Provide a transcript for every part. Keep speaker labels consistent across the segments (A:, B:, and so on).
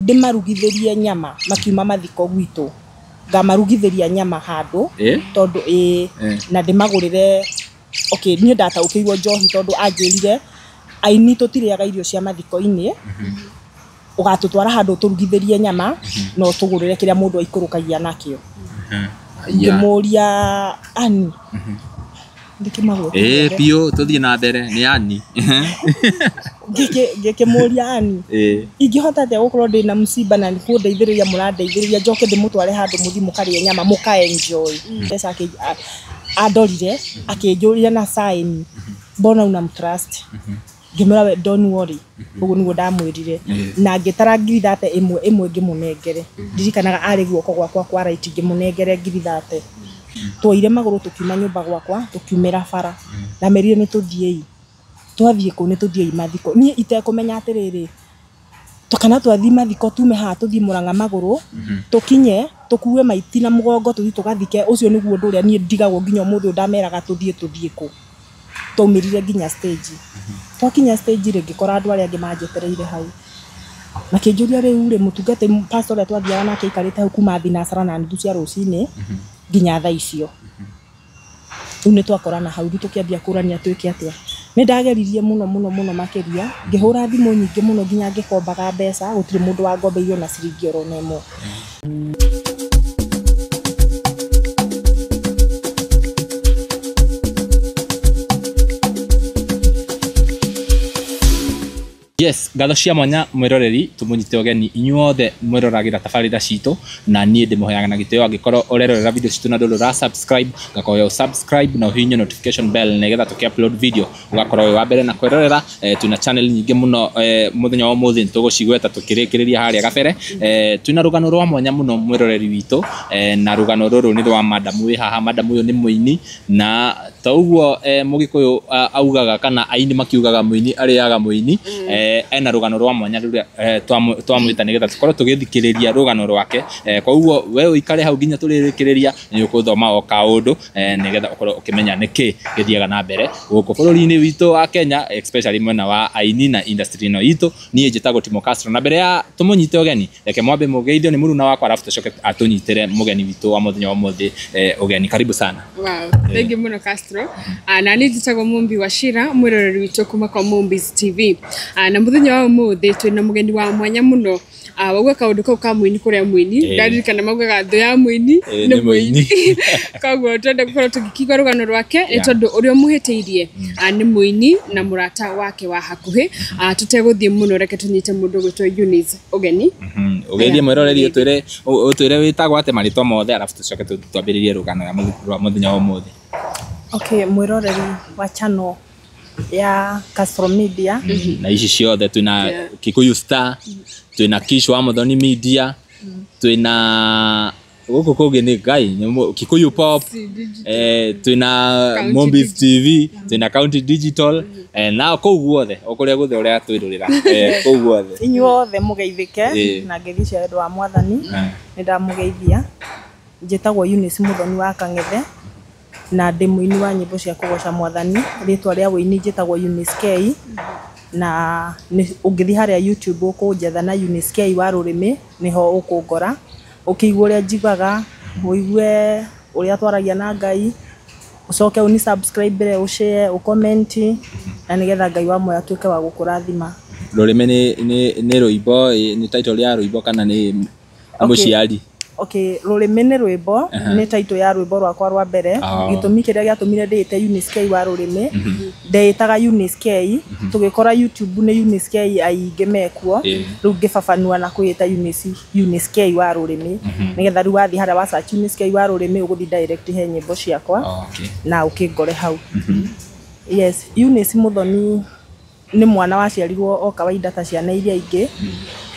A: Ndĩmarugithĩrie nyama makiuma mathiko gwitũ. Ngamarugithĩria nyama handũ tondũ na ndĩmagũrĩre. Okay, niĩ ndataũkĩirwo njohi tondũ anjĩrire aini tũtirĩaga irio cia mathiko-inĩ, ũgatũtwara handũ ũtũrugithĩrie nyama na ũtũgũrĩre kĩrĩa mũndũ aikũrũkagia nakĩo. Ngĩmũria ani ndĩkĩmagwetire
B: Biũ tũthiĩ na mbere nĩ ani.
A: Ngĩkĩmũria ani ingĩhota atĩa gũkorwo ndĩna msiba na nĩkũndeithĩrĩria mũrandeithĩrĩria njoke ndĩmũtware handũ mũthiĩ mũkarĩe nyama mũka enjoy. Mbeca andorire akĩnjũria na sign, mbona unamtrust? Ngĩmwĩra we don't worry, ũguo nĩguo ndamwĩrire. Na ngĩtara ngiri 30 ĩmwe ĩmwe ngĩmũnengere. Ndirikanaga arĩ guoko gwakwa kwa right ngĩmũnengere ngiri 30. Twoire magũrũ tũkiuma nyũmba gwakwa tũkiumĩra bara. Ndamerire nĩ tũthiĩi. Twathiĩ kũu nĩ tũthiĩi mathiko. Niĩ itekũmenya atĩrĩrĩ, kana twathiĩ mathiko tume haha tũthiĩ Mũrang'a magũrũ, tũkinye tũkue maiti na mũgongo tũthiĩ tũgathike. Ũcio nĩguo ũndũ ũrĩa niĩ ndigagwo nginya ũmũthĩ ũyũ ndameraga tũthiĩ tũthiĩ kũ. Twaumĩrire nginya stage. Twakinya stage rĩ, ngĩkora andũ arĩa angĩ manjetereire hau. Makĩnjũria rĩu rĩ, mũtungati pastor ũrĩa twathiaga nake aikarĩte hau kuma thinacara na nuthu cia rũcinĩ nginya thaa icio. Rĩu nĩ twakorana hau, rĩu tũkĩambia kũrania twĩke atĩa. Nĩ ndageririe mũno mũno mũno makĩria, ngĩhũra thimũ nyingĩ mũno nginya ngĩkombaga mbeca, gũtirĩ mũndũ wangombeire ona ciringi oro na ĩmwe.
B: Yes, ngatho cia mwanya mwiroreri tumunyite ũgeni inyuothe mwĩroragĩra tabarĩra citũ na niĩ ndĩmũheaga na gĩtĩo angĩkorwo ũrerorera video citũ na ndũrĩ ũra subscribe ngakoya ũ subscribe na ũhihinye notification bell nĩgetha tũkĩ upload video ũgakorwo wĩ wa mbere na kwĩrorera. Twĩna channel nyingĩ mũno, mũthenya wa ũmũthĩ nĩtũgũcigweta tũkĩrĩkĩrĩria harĩa gabere. Twĩna rũgano rwa mwanya mũno mwĩroreri witũ, na rũgano rũrũ nĩ rwa madam wĩ haha. Madam ũyũ nĩ mũini na ta ũguo mũgĩkũyũ augaga kana aini makiugaga mũini arĩaga mũini. Ena rũgano rwa mwanya rũrĩa twamwĩta nĩgetha tũkorwo tũgĩthikĩrĩria rũgano rwake. Koguo we ũikare hau nginya tũrĩrĩkĩrĩria nĩ ũgũthoma o kaũndũ, nĩgetha ũkorwo ũkĩmenya nĩkĩ gĩthiaga na mbere gũkũ bũrũri-inĩ witũ wa Kenya, especially mwena wa aini na industry ĩno itũ. Niĩ njĩtagwo Timo Castro na mbere ya tũmũnyite ũgeni reke mwambe mũgeithio nĩ mũruna wakwa arabu tũcoke atũnyitĩre mũgeni witũ wa mũthenya wa ũmũthĩ ũgeni. Karibu sana.
C: Wow, thank you mũno Castro. Na niĩ njĩtagwo Mumbi wa Shira, mwĩroreri witũ kuma kwa Mumbi's TV. Na mũthenya wa ũmũthĩ twĩna mũgeni wa mwanya mũno. Wauga kaũndũ kau ka mũini kũrĩa mũini, ndaririkana maugaga thũ ya mũini nĩ mũini. Koguo twenda gũkorwo tũgĩkĩigua rũgano rwake nĩ tondũ ũrĩa ũmũhĩtĩirie nĩ mũini na mũrata wake wa hakuhĩ. Tũtegũthiĩ mũno reke tũnyite mũndũ ũgwĩtwo Eunice ũgeni.
B: Ũgeithie mwĩroreri ũtwĩre wĩtagwo atĩa marĩtwa mothe arabu tũcoke twambĩrĩrie rũgano rwa mũthenya wa ũmũthĩ.
A: Okay, mwĩroreri wa channel ya Castro Media
B: na ici ciothe twĩna Kikuyu Star, twĩna Kish wa Muthoni Media, twĩna gũkũ kũngĩ nĩ Ngai Kikuyu Pop, twĩna Mumbi's TV, twĩna County Digital, na kũu guothe o kũrĩa guothe ũrĩa twĩrorera kũu guothe.
A: Inyuothe mũgeithĩke na ngeithi cia wendo wa Mwathani. Nĩ ndamũgeithia. Njĩtagwo Eunice Muthoni wa Kang'ethe na ndĩ mũini wa nyĩmbo cia kũgoca Mwathani. Rĩtwa rĩa wũini njĩtagwo Eunice K, na ũngĩthiĩ harĩa YouTube ũkũnjetha na Eunice K wa rũrĩmĩ nĩho ũkũngora, ũkĩigua ũrĩa njigaga, ũigue ũrĩa twaragia na Ngai, ũcoke ũni subscribe, ũshare, ũcomment, na nĩgetha Ngai wa muoyo atuĩke wa gũkũrathima.
B: Rũrĩmĩ nĩ rũimbo, nĩ title ya rũimbo kana nĩ mũciari?
A: Okay, rũrĩmĩ nĩ rwĩmbo, nĩ title ya rwĩmbo rwakwa rwa mbere. Gĩtũmi kĩrĩa gĩatũmire ndĩĩte Eunice K wa rũrĩmĩ, ndeĩtaga Eunice K, tũgĩkora YouTube nĩ Eunice K aingĩ mekuo, rĩu ngĩbabanua na kwĩĩta Eunice K wa rũrĩmĩ, nĩgetha rĩu wathiĩ harĩa wa search Eunice K wa rũrĩmĩ ũgũthiĩ direct he nyĩmbo ciakwa na ũkĩngore hau. Yes, Eunice Muthoni nĩ mwana waciarirwo o kawaida ta ciana iria ingĩ.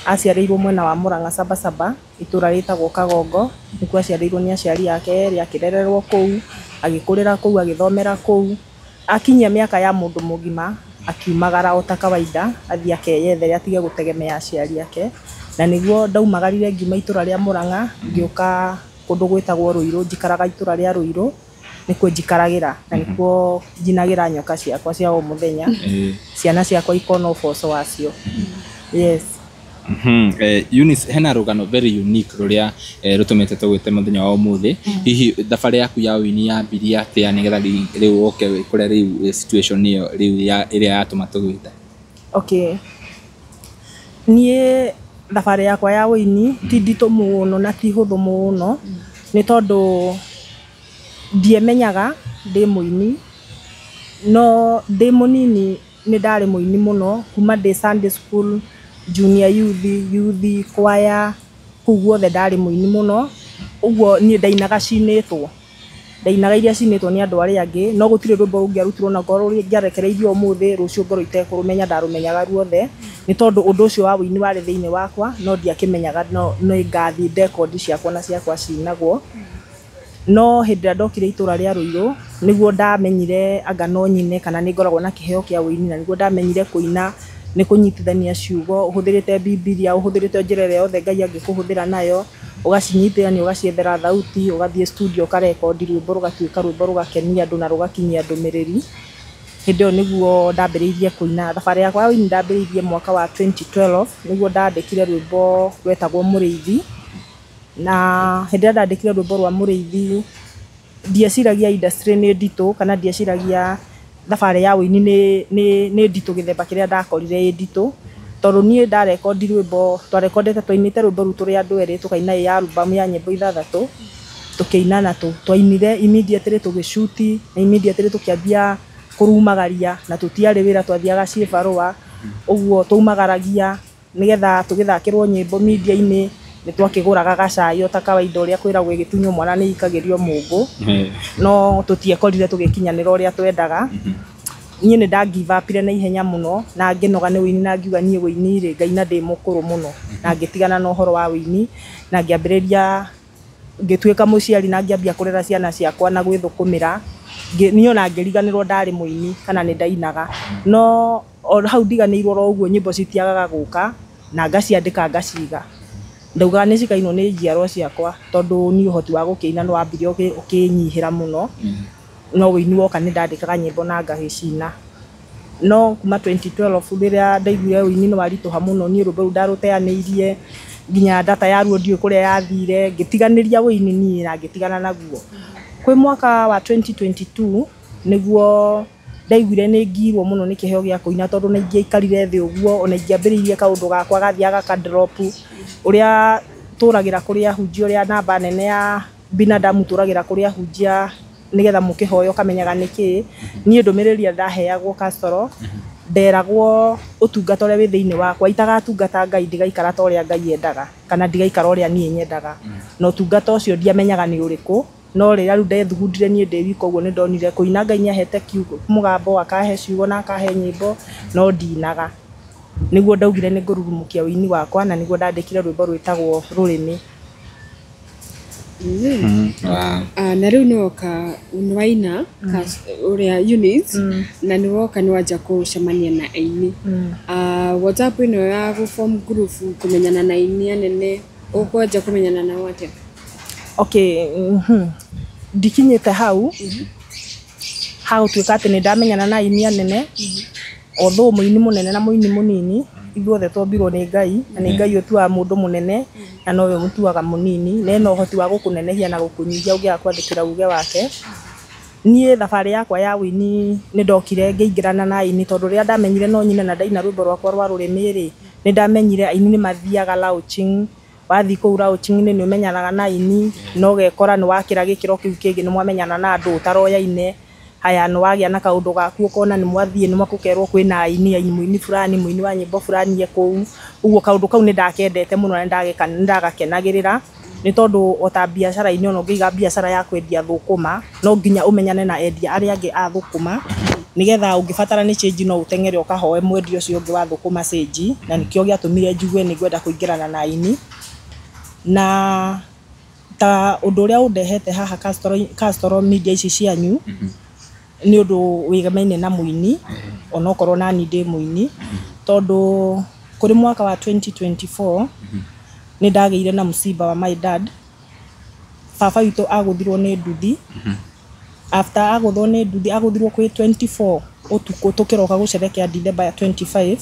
A: Aciarĩirwo mwena wa Murang'a Sabasaba, itũra rĩtagwo Kagongo, nĩkuo aciarĩirwo nĩ aciari ake erĩ, akĩrererwo kũu, agĩkũrĩra kũu, agĩthomera kũu. Akinyia mĩaka ya mũndũ mũgima, akiumagara o ta kawaida, athiĩ akeyethere atige gũtegemea aciari ake. Na nĩguo ndaumagarire ngiuma itũra rĩa Murang'a, ngĩũka kũndũ gwĩtagwo Ruiru, njikaraga itũra rĩa Ruiru, nĩkuo njikaragĩra na nĩkuo njinagĩra nyoka ciakwa cia o mũthenya, ciana ciakwa ikona ũboco wacio. Yes.
B: Eunice, hena rũgano very unique rũrĩa rũtũmĩte tũgwĩte mũthenya wa ũmũthĩ. Hihi thabarĩ yaku ya ũini yambirie atĩa nĩgetha rĩu ũke wĩ kũrĩa rĩu situation ĩyo rĩu ĩrĩa yatũma tũgwĩte?
A: Okay, niĩ thabarĩ yakwa ya ũini ti nditũ mũno na ti hũthũ mũno, nĩ tondũ ndiemenyaga ndĩ mũini, no ndĩ mũnini nĩ ndarĩ mũini mũno kuma ndĩ Sunday school, junior youth, youth choir, kũu guothe ndarĩ mũini mũno. Ũguo niĩ ndainaga cinĩtwo, ndainaga iria cinĩtwo nĩ andũ arĩa angĩ, no gũtirĩ rwĩmbo rũngĩarutirwo na ngorwo rũngĩarekereirio ũmũthĩ rũciũ ngorwo itekũrũmenya, ndarũmenyaga ruothe, nĩ tondũ ũndũ ũcio wa ũini warĩ thĩinĩ wakwa, no ndiakĩmenyaga no nĩ ngathiĩ ndekondi ciakwa na ciakwa cinagwo. No hĩndĩ ĩrĩa ndokire itũra rĩa Ruiru nĩguo ndamenyire anga no nyine kana nĩ ngoragwo na kĩheo kĩa ũini, na nĩguo ndamenyire kũina nĩ kũnyitithania ciugo ũhũthĩrĩte Bibilia, ũhũthĩrĩte njĩra ĩrĩa yothe Ngai angĩkũhũthĩra nayo, ũgacinyitithania, ũgaciethera thauti, ũgathiĩ studio ũkarekondi rwĩmbo rũgatuĩka rwĩmbo rũgakenia andũ na rũgakinyia ndũmĩrĩri. Hĩndĩ ĩyo nĩguo ndambĩrĩirie kũina. Thabarĩ yakwa ya ũini ndambĩrĩirie mwaka wa 2012, nĩguo ndandĩkire rwĩmbo rwetagwo Mũrĩithi. Na hĩndĩ ĩrĩa ndandĩkire rwĩmbo rwa Mũrĩithi, ndieciragia industry nĩ nditũ kana ndieciragia thabarĩ ya ũini nĩ nditũ gĩthemba kĩrĩa ndakorire ĩ nditũ, tondũ niĩ ndarekondi rwĩmbo, twarekondete, twainĩte rwĩmbo rũu tũrĩ andũ erĩ, tũkaina ĩ album ya nyĩmbo 6, tũkĩina na twainire immediately tũgĩcuti na immediately tũkĩambia kũrumagaria, na tũtiarĩ wĩra, twathiaga ciĩbarũa, ũguo twaumagaragia nĩgetha tũgĩthakĩrwo nyĩmbo media-inĩ, nĩ twakĩgũraga gacai o ta kawaida ũrĩa kwĩragwo ĩgĩtunywo mwana nĩ ikagĩrio mũngũ, no tũtiekorire tũgĩkinyanĩra ũrĩa twendaga. Niĩ nĩ nda give up-ire na ihenya mũno na ngĩnoga nĩ ũini, na ngiuga niĩ ũini rĩ ngaina ndĩ mũkũrũ mũno, na ngĩtigana na ũhoro wa ũini na ngĩambĩrĩria, ngĩtuĩka mũciari na ngĩambia kũrera ciana ciakwa na gwĩthũkũmĩra. Niĩ ona ngĩriganĩrwo ndarĩ mũini kana nĩ ndainaga, no o hau ndiganĩirwo oro ũguo nyĩmbo citiagaga gũka na ngaciandĩka ngaciga, ndaugaga nĩ cikainwo nĩ njiarwa ciakwa, tondũ niĩ ũhoti wa gũkĩina nĩ wambire ũkĩnyihĩra mũno, no ũini woka nĩ ndandĩkaga nyĩmbo na ngagĩcina. No kuma 2012 rĩrĩa ndaiguire ũini nĩ waritũha mũno, niĩ rwĩmbo rũu ndarũteanĩirie nginya data yaruo ndiũĩ kũrĩa yathire, ngĩtiganĩria ũini niĩ na ngĩtigana naguo. Kwĩ mwaka wa 2022 nĩguo ndaiguire nĩ ngirwo mũno nĩ kĩheo gĩa kũina, tondũ na ingĩaikarire thĩ ũguo ona ingĩambĩrĩirie kaũndũ gakwa gathiaga ka drop, ũrĩa tũragĩra kũrĩ ahunjia, ũrĩa namba nene ya binadamu tũragĩra kũrĩ ahunjia nĩgetha mũkĩhoya ũkamenyaga nĩkĩ. Niĩ ndũmĩrĩri ĩrĩa ndaheagwo Castro, nderagwo ũtungata ũrĩa wĩ thĩinĩ wakwa, itagatungata Ngai ndigaikara ta ũrĩa Ngai endaga kana ndigaikara ũrĩa niĩ nyendaga, na ũtungata ũcio ndiamenyaga nĩ ũrĩkũ. No rĩrĩa rĩu ndethugundire niĩ ndĩ wika ũguo nĩ ndonire kũina Ngai nĩahete kiugo mũgambo, akahe ciugo na akahe nyĩmbo, no ndinaga. Nĩguo ndaugire nĩ ngũrurumũkia ũini wakwa, na nĩguo ndandĩkire rwĩmbo rwĩtagwo Rũrĩmĩ.
C: Na rĩu nĩwoka nĩwaina ũrĩa Eunice, na nĩwoka nĩwanja gũcemania na aini. WhatsApp ĩno ya gũ-form group kũmenyana na aini anene, ũkwanja kũmenyana nao atĩa?
A: Okay, ndikinyĩte hau ha gũtuĩka atĩ nĩ ndamenyana na aini anene, although mũini mũnene na mũini mũnini ithuothe twombirwo nĩ Ngai, na nĩ Ngai ũtuaga mũndũ mũnene na nowe ũmũtuaga mũnini, na ena ũhoti wa gũkũnenehia na gũkũnyihia ũngĩaga kwathĩkĩra uge wake. Niĩ thabarĩ yakwa ya ũini nĩ ndokire ngĩingĩrana na aini, tondũ rĩrĩa ndamenyire no nyine na ndaina rwĩmbo rwakwa rwa Rũrĩmĩ rĩ, nĩ ndamenyire aini nĩ mathiaga launching, wathiĩ kũu launching-inĩ nĩ ũmenyanaga na aini, na ũgekora nĩ wakĩra gĩkĩro kĩu kĩngĩ, nĩ mwamenyana na andũ ũtaroyaine. Haya, nĩ wagĩa na kaũndũ gaku ũkona nĩ mwathiĩ nĩ mũkerwo kwĩna aini, mũini fulani, mũini wa nyĩmbo fulani e kũu. Ũguo kaũndũ kau nĩ ndakendete mũno na nĩ ndagakenagĩrĩra, nĩ tondũ o ta biacara-inĩ ona ũngĩiga biacara ya kwendia thũkũma, no nginya ũmenyane na endia arĩa angĩ a thũkũma, nĩgetha ũngĩbatara nĩ change no ũteng'ere ũkahoe mwendia ũcio ũngĩ wa thũkũma change, na nĩkĩo gĩatũmire njigue nĩ ngwenda kũingĩrana na aini. Na ta ũndũ ũrĩa ũndehete haha Castro media ici cianyu, nĩ ũndũ wĩgemaine na mũini, onokorwo nani ndĩ mũini, tondũ kũrĩ mwaka wa 2024 nĩ ndagĩire na mũciba wa my dad. Baba witũ agũthirwo nĩ nduthi. After agũthwo nĩ nduthi, agũthirwo kwĩ 24 ũtukũ tũkĩroka gũcerekea December ya 25,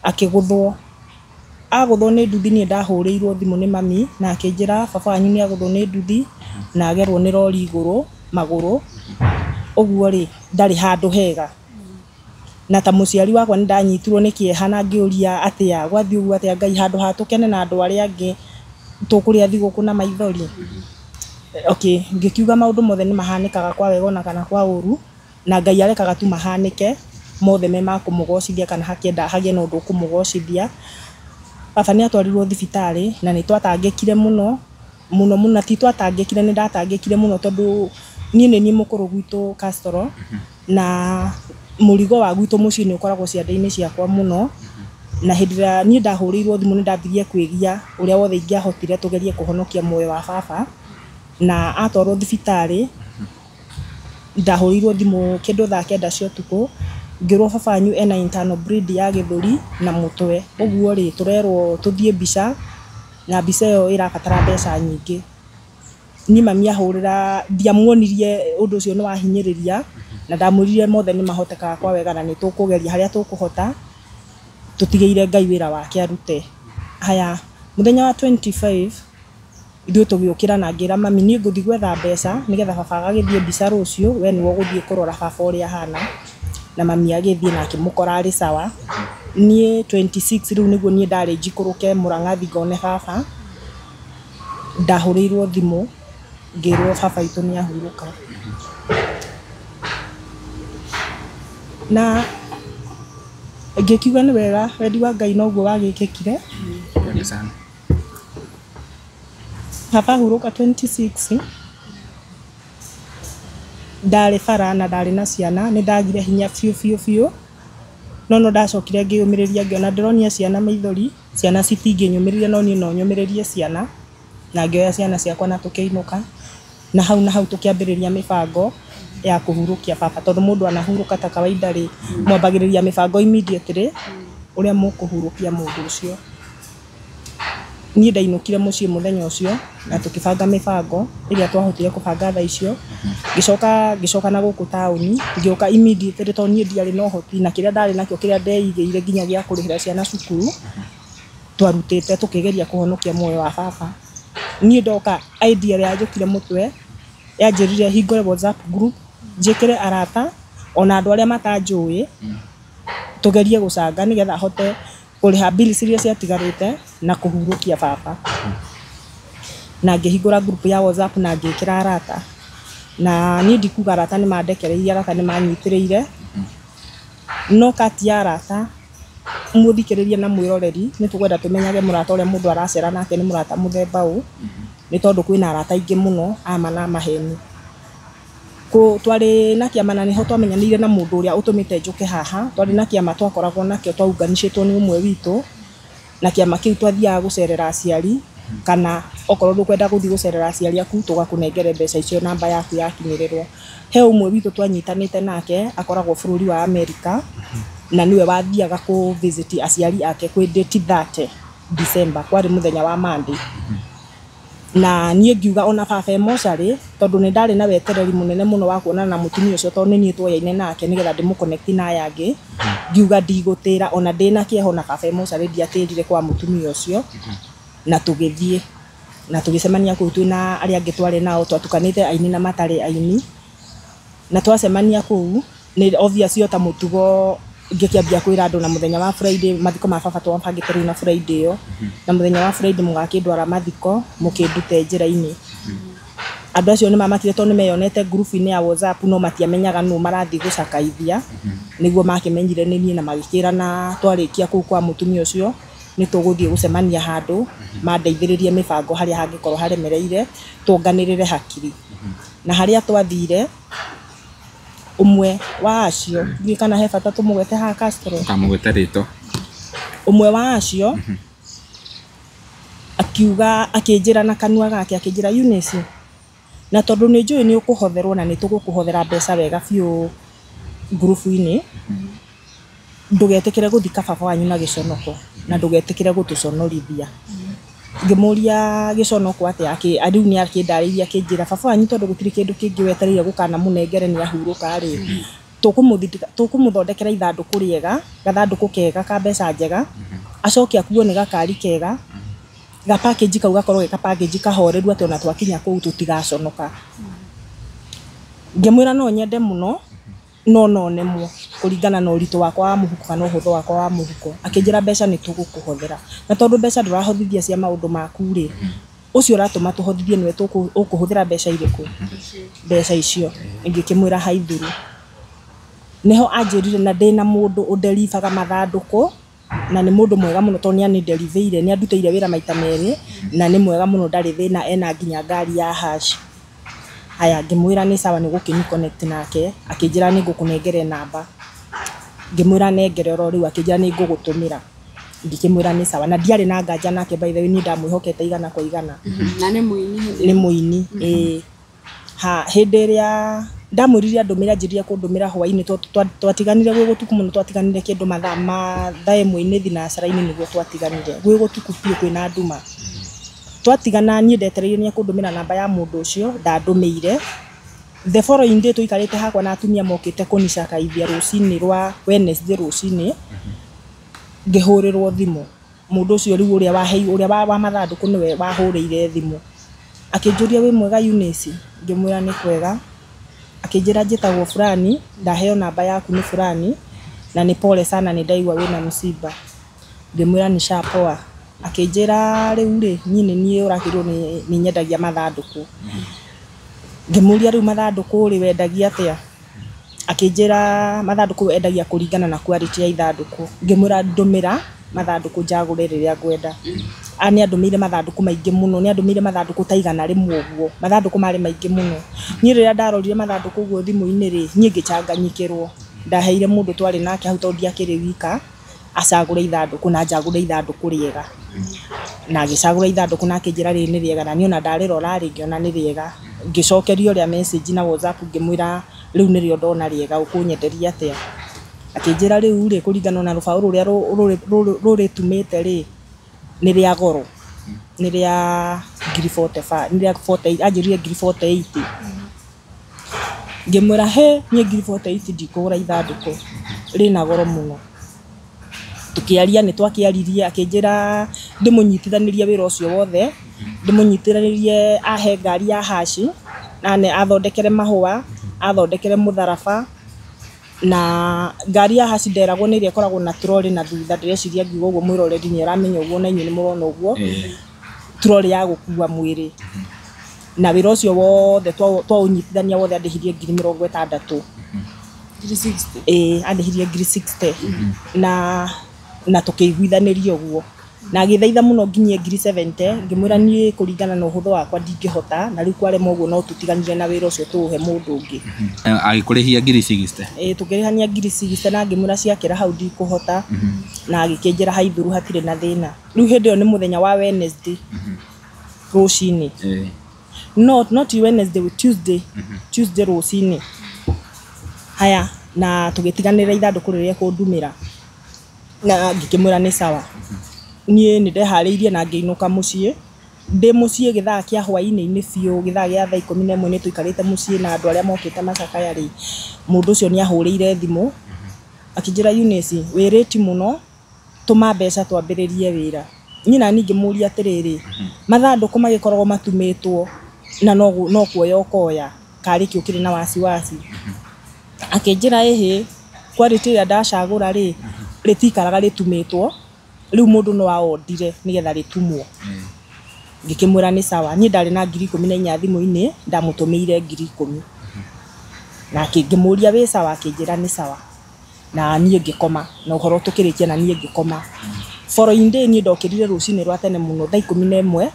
A: akĩgũthwo. Agũthwo nĩ nduthi niĩ ndahũrĩirwo thimũ nĩ mami na akĩnjĩra baba wanyu nĩ agũthwo nĩ nduthi na agerwo nĩ rori igũrũ magũrũ ũguo rĩ ndarĩ handũ hega. Na ta mũciari wakwa nĩ ndanyitirwo nĩ kĩeha na ngĩũria atĩa gwathiĩ ũguo atĩa Ngai handũ ha tũkene na andũ arĩa angĩ tũkũrĩa thigũkũ na maithori. Okay, ngĩkiuga maũndũ mothe nĩ mahanĩkaga kwa wega ona kana kwa ũru na Ngai arekaga tu mahanĩke mothe me ma kũmũgocithia kana hakĩenda hagĩe na ũndũ ũkũmũgocithia. Baba nĩ atwarirwo thibitarĩ na nĩ twatangĩkire mũno mũno mũno, na ti twatangĩkire, nĩ ndatangĩkire mũno tondũ niĩ nĩ niĩ mũkũrũ gwitũ Castro na mũrigo wa gwitũ mũciĩ nĩ ũkoragwo ciande-inĩ ciakwa mũno. Na hĩndĩ ĩrĩa niĩ ndahũrĩirwo thimũ nĩ ndambirie kwĩgia ũrĩa wothe ingĩahotire tũgerie kũhonokia muoyo wa baba. Na atwarwo thibitarĩ ndahũrĩirwo thimũ kĩndũ thaa 9 cia ũtukũ ngĩrwo baba wanyu ena internal bleed ya gĩthũri na mũtwe, ũguo rĩ tũrerwo tũthiĩ mbica na mbica ĩyo ĩrabatara mbeca nyingĩ. Niĩ mami ahũrĩra ndiamuonirie ũndũ ũcio nĩ wahinyĩrĩria na ndamwĩrire mothe nĩ mahotekaga kwa wega na nĩ tũkũgeria harĩa tũkũhota tũtigĩire Ngai wĩra wake arute. Haya, mũthenya wa 25 ithuĩ tũgĩũkĩra na ngĩra mami niĩ ngũthiĩ gwetha mbeca nĩgetha baba agagĩthiĩ mbica rũciũ, we nĩwe ũgũthiĩ kũrora baba ũrĩa ahana. Na mami agĩthiĩ na akĩmũkora arĩ sawa. Niĩ 26 rĩu nĩguo niĩ ndarĩ njikũrũke Mũrang'a thiĩ ngone baba. Ndahũrĩirwo thimũ ngĩrwo baba witũ nĩ ahurũka. Na ngĩkiuga nĩ wega wendi wa Ngai noguo wagĩkĩkire.
B: Pole sana.
A: Baba ahurũka 26 ndarĩ bara na ndarĩ na ciana, nĩ ndagire hinya biũ biũ biũ. No no ndacokire ngĩyũmĩrĩria ngĩona ndĩronia ciana maithori, ciana citingĩnyũmĩrĩria no niĩ no nyũmĩrĩrie ciana. Na ngĩoya ciana ciakwa na tũkĩinũka. Na hau tũkĩambĩrĩria mĩbango ya kũhurũkia baba tondũ mũndũ anahurũka ta kawaida rĩ mwambagĩrĩria mĩbango immediately ũrĩa mũkũhurũkia mũndũ ũcio. Niĩ ndainũkire mũciĩ mũthenya ũcio na tũkĩbanga mĩbango ĩrĩa twahotire kũbanga thaa icio. Ngĩcoka na gũkũ taũni ngĩũka immediately tondũ niĩ ndiarĩ na ũhoti na kĩrĩa ndarĩ nakĩo kĩrĩa ndeigĩire nginya gĩa kũrĩhĩra ciana cukuru twarutĩte tũkĩgeria kũhonokia muoyo wa baba. Niĩ ndoka idea ĩrĩa yanjũkire mũtwe yanjĩrire hingũre WhatsApp group njĩkĩre arata ona andũ arĩa matanjũĩ tũgerie gũcanga nĩgetha hote kũrĩha bills iria ciatigarĩte na kũhurũkia baba. Na ngĩhingũra group ya WhatsApp na ngĩkĩra arata. Na niĩ ndikuga arata nĩ mandekereirie, arata nĩ manyitĩrĩire. No kati ya arata mũthikĩrĩria na mwĩroreri nĩ tũkwenda tũmenyage mũrata ũrĩa mũndũ aracera nake nĩ mũrata mũthemba ũ, nĩ tondũ kwĩna arata aingĩ mũno ama na maheni. Twarĩ na kĩama na nĩho twamenyanĩire na mũndũ ũrĩa ũtũmĩte njũke haha. Twarĩ na kĩama twakoragwo nakĩo twaunganicĩtwo nĩ ũmwe witũ, na kĩama kĩu twathiaga gũcerera aciari kana okorwo ndũkwenda gũthiĩ gũcerera aciari aku tũgakũnengere mbeca icio namba yaku yakinyĩrĩrwo. He ũmwe witũ twanyitanĩte nake akoragwo bũrũri wa Amerika na nĩwe wathiaga kũ visit aciari ake kwĩ date 30 December, kwarĩ mũthenya wa Monday. Na niĩ ngiuga ona baba e mocarĩ tondũ nĩ ndarĩ na wetereri mũnene mũno wa kuonana na mũtumia ũcio tondũ nĩ niĩ tuoyaine nake nĩgetha ndĩmũ-connect na aya angĩ. Ngiuga ndigũtĩra ona ndĩna kĩeha ona baba e mocarĩ ndiatĩrire kwa mũtumia ũcio. Na tũgĩthiĩ na tũgĩcemania kũu twĩna arĩa angĩ twarĩ nao, twatukanĩte aini na matarĩ aini. Na twacemania kũu nĩ obvious o ta mũtugo ngĩkĩambia kwĩra andũ na mũthenya wa Friday mathiko ma baba twabangĩte rĩu na Friday ĩyo. Na mũthenya wa Friday mũgakĩndwara mathiko mũkĩndute njĩra-inĩ. Andũ acio nĩ mamakire tondũ nĩ meyonete group-inĩ ya WhatsApp no matiamenyaga nũ marathiĩ gũcakaithia. Nĩguo makĩmenyire nĩ niĩ na magĩkĩra na twarĩkia kũu kwa mũtumia ũcio nĩ tũgũthiĩ gũcemania handũ mandeithĩrĩrie mĩbango harĩa hangĩkorwo haremereire tuonganĩrĩre hakiri. Na harĩa twathire ũmwe wa acio ndiũĩ kana he bata tũmũgwete haha Castro.
B: Kamũgwete rĩtwa.
A: Ũmwe wa acio akiuga akĩnjĩra na kanua gake akĩnjĩra Eunice, na tondũ nĩ njũĩ nĩ ũkũhotherwo na nĩ tũgũkũhothera mbeca wega biũ ngurubu-inĩ, ndũgetĩkĩre gũthika baba wanyu na gĩconoko na ndũgetĩkĩre gũtũconorithia. Ngĩmũria gĩconoko atĩa, rĩu nĩ akĩndarĩirie akĩnjĩra baba wanyu tondũ gũtirĩ kĩndũ kĩngĩ wetereire gũkanamũnengere nĩ ahurũka rĩ, tũkũmũthondekera ithandũkũ rĩega, gathandũkũ kega ka mbeca njega, Acoke akuo nĩ gakari kega. Ga package kau gakorwo ge ka package kahoreru atĩ ona twakinya kũu tũtigaconoka. Ngĩmwĩra no nyende mũno no nemwo kũringana na ũritũ wakwa wa mũhuko kana ũhũthũ wakwa wa mũhuko. Akĩnjĩra mbeca nĩ tũgũkũhothera. Na tondũ mbeca ndũrahothithia cia maũndũ maku rĩ, ũcio ũratũma tũhothithie nĩwe ũkũhũthĩra mbeca irĩkũ? Mbeca icio. Ngĩkĩmwĩra haithuru. Nĩho anjĩrire na ndĩna mũndũ ũnderibaga mathandũkũ na nĩ mũndũ mwega mũno tondũ nĩanĩnderibĩire, nĩandutĩire wĩra maita merĩ na nĩ mwega mũno ndarĩ thĩna ena nginya ngari ya hash. Haya ngĩmwĩra nĩ sawa nĩ ũgũkĩni connect nake, akĩnjĩra nĩ ngũkũnengere namba. Ngĩmwĩra nengere oro rĩu akĩnjĩra nĩ ngũgũtũmĩra. Ngĩkĩmwĩra nĩ sawa na ndiarĩ na nganja nake by the way niĩ ndamwĩhokete igana kwa igana.
C: Na nĩ mũini hĩndĩ
A: Nĩ mũini ĩĩ. Ha hĩndĩ ĩrĩa ndamwĩrire andũmĩre anjĩrire kũndũmĩra hwainĩ twatiganire gwĩ gũtuku mũno twatiganire kĩndũ mathaa ma thaa ĩmwe-inĩ thinacara-inĩ nĩguo twatiganire gwĩ gũtuku biũ kwĩna nduma. Twatigana niĩ ndetereire nĩ ekũndũmĩra namba ya mũndũ ũcio ndandũmĩire. The following day tũikarĩte hakwa na atumia mokĩte kũnicakaithia rũcinĩ rwa Wednesday rũcinĩ ngĩhũrĩrwo thimũ. Mũndũ ũcio rĩu ũrĩa wahei ũrĩa wa mathandũkũ nĩwe wahũrĩire thimũ. Akĩnjũria wĩ mwega Eunice? Ngĩmwĩra nĩ kwega. Akĩnjĩra njĩtagwo fulani, ndaheo namba yaku nĩ fulani na nĩ pole sana nĩ ndaigua wĩna msiba. Ngĩmwĩra nĩ shapoa. Akĩnjĩra rĩu rĩ niĩ nĩ niĩ ũrakĩrwo nĩ nyendagia mathandũkũ. Ngĩmũria rĩu mathandũkũ rĩ wendagia atĩa? Akĩnjĩra mathandũkũ endagia kũringana na quality ya ithandũkũ. Ngĩmwĩra ndũmĩra mathandũkũ njagũre rĩrĩa ngwenda. Nĩ andũmĩire mathandũkũ maingĩ mũno, nĩ andũmĩire mathandũkũ ta 100 ũguo. Mathandũkũ marĩ maingĩ mũno. Niĩ rĩrĩa ndarorire mathandũkũ ũguo thimũ-inĩ rĩ, niĩ ngĩcanganyikĩrwo. Ndaheire mũndũ twarĩ nake hau tondũ ndiakĩrĩ wika, acagũre ithandũkũ na njagũre ithandũkũ rĩega. Na agĩcagũra ithandũkũ na akĩnjĩra rĩrĩ nĩ rĩega na niĩ ona ndarĩrora rĩ ngĩona nĩ rĩega. Ngĩcokeria ũrĩa message na WhatsApp ngĩmwĩra rĩu nĩrĩo ndona rĩega ũkũnyenderia atĩa? Akĩnjĩra rĩu rĩ kũringana na rũbaũ rũrĩa rũrĩtumĩte rĩ nĩ rĩa goro. Nĩ rĩa ngiri 45, nĩ rĩa 48, anjĩrire ngiri 48. Ngĩmwĩra he niĩ ngiri 48 ndikũgũra ithandũkũ rĩna goro mũno. Tũkĩaria nĩ twakĩaririe akĩnjĩra ndĩmũnyitithanĩrie wĩra ũcio wothe, ndĩmũnyitithanĩrie ahe ngari ya haci na athondekere mahũa, athondekere mũtharaba na ngari ya haci nderagwo nĩ ĩrĩa ĩkoragwo na trolley na thutha ndĩreciria ngiuga ũguo mwĩroreri nĩ aramenya ũguo na inyuĩ nĩ mũrona ũguo. Trolley ya gũkua mwĩrĩ. Na wĩra ũcio wothe twaũnyitithania wothe andĩhirie ngiri 60.
C: Ngiri 60.
A: Ĩĩ andĩhirie ngiri 60. Na tũkĩiguithanĩria ũguo. Na agĩthaitha mũno nginyie ngiri 70 ngĩmwĩra niĩ kũringana na ũhũthũ wakwa ndingĩhota na rĩu kwarema ũguo no tũtiganire na wĩra ũcio tũũhe mũndũ ũngĩ.
B: Agĩkũrĩhia ngiri 60.
A: Ĩĩ tũkĩrĩhania ngiri 60 na ngĩmwĩra ciakĩra hau ndikũhota na agĩkĩnjĩra haithuru hatirĩ na thĩna. Rĩu hĩndĩ ĩyo nĩ mũthenya wa Wednesday rũcinĩ. No not Wednesday, Tuesday. Tuesday rũcinĩ. Haya na tũgĩtiganĩra ithandũkũ rĩrĩa ekũndumĩra. Na ngĩkĩmwĩra nĩ sawa. Niĩ nĩ ndeharĩirie na ngĩinũka mũciĩ. Ndĩ mũciĩ gĩthaa kĩa hwainĩ-inĩ biũ gĩthaa gĩa thaa 11 nĩ tũikarĩte mũciĩ na andũ arĩa mokĩte macakaya rĩ, mũndũ ũcio nĩ ahũrĩire thimũ akĩnjĩra Eunice wĩ late mũno tũma mbeca twambĩrĩrie wĩra. Niĩ nani ngĩmũria atĩrĩrĩ, mathandũkũ magĩkoragwo matumĩtwo na no kuoya ũkoya karĩ kĩ ũkĩrĩ na wasiwasi. Akĩnjĩra ĩhĩ quality ĩrĩa ndacagũra rĩ rĩtikaraga rĩtumĩtwo rĩu mũndũ no aondire nĩgetha rĩtumwo. Ngĩkĩmwĩra nĩ sawa. Niĩ ndarĩ na ngiri 14 thimũ-inĩ ndamũtũmĩire ngiri 10. Na ngĩmũria wĩ sawa akĩnjĩra nĩ sawa. Na niĩ ngĩkoma na ũhoro tũkĩrĩkia na niĩ ngĩkoma. Following day niĩ ndokĩrire rũcinĩ rwa tene mũno thaa 11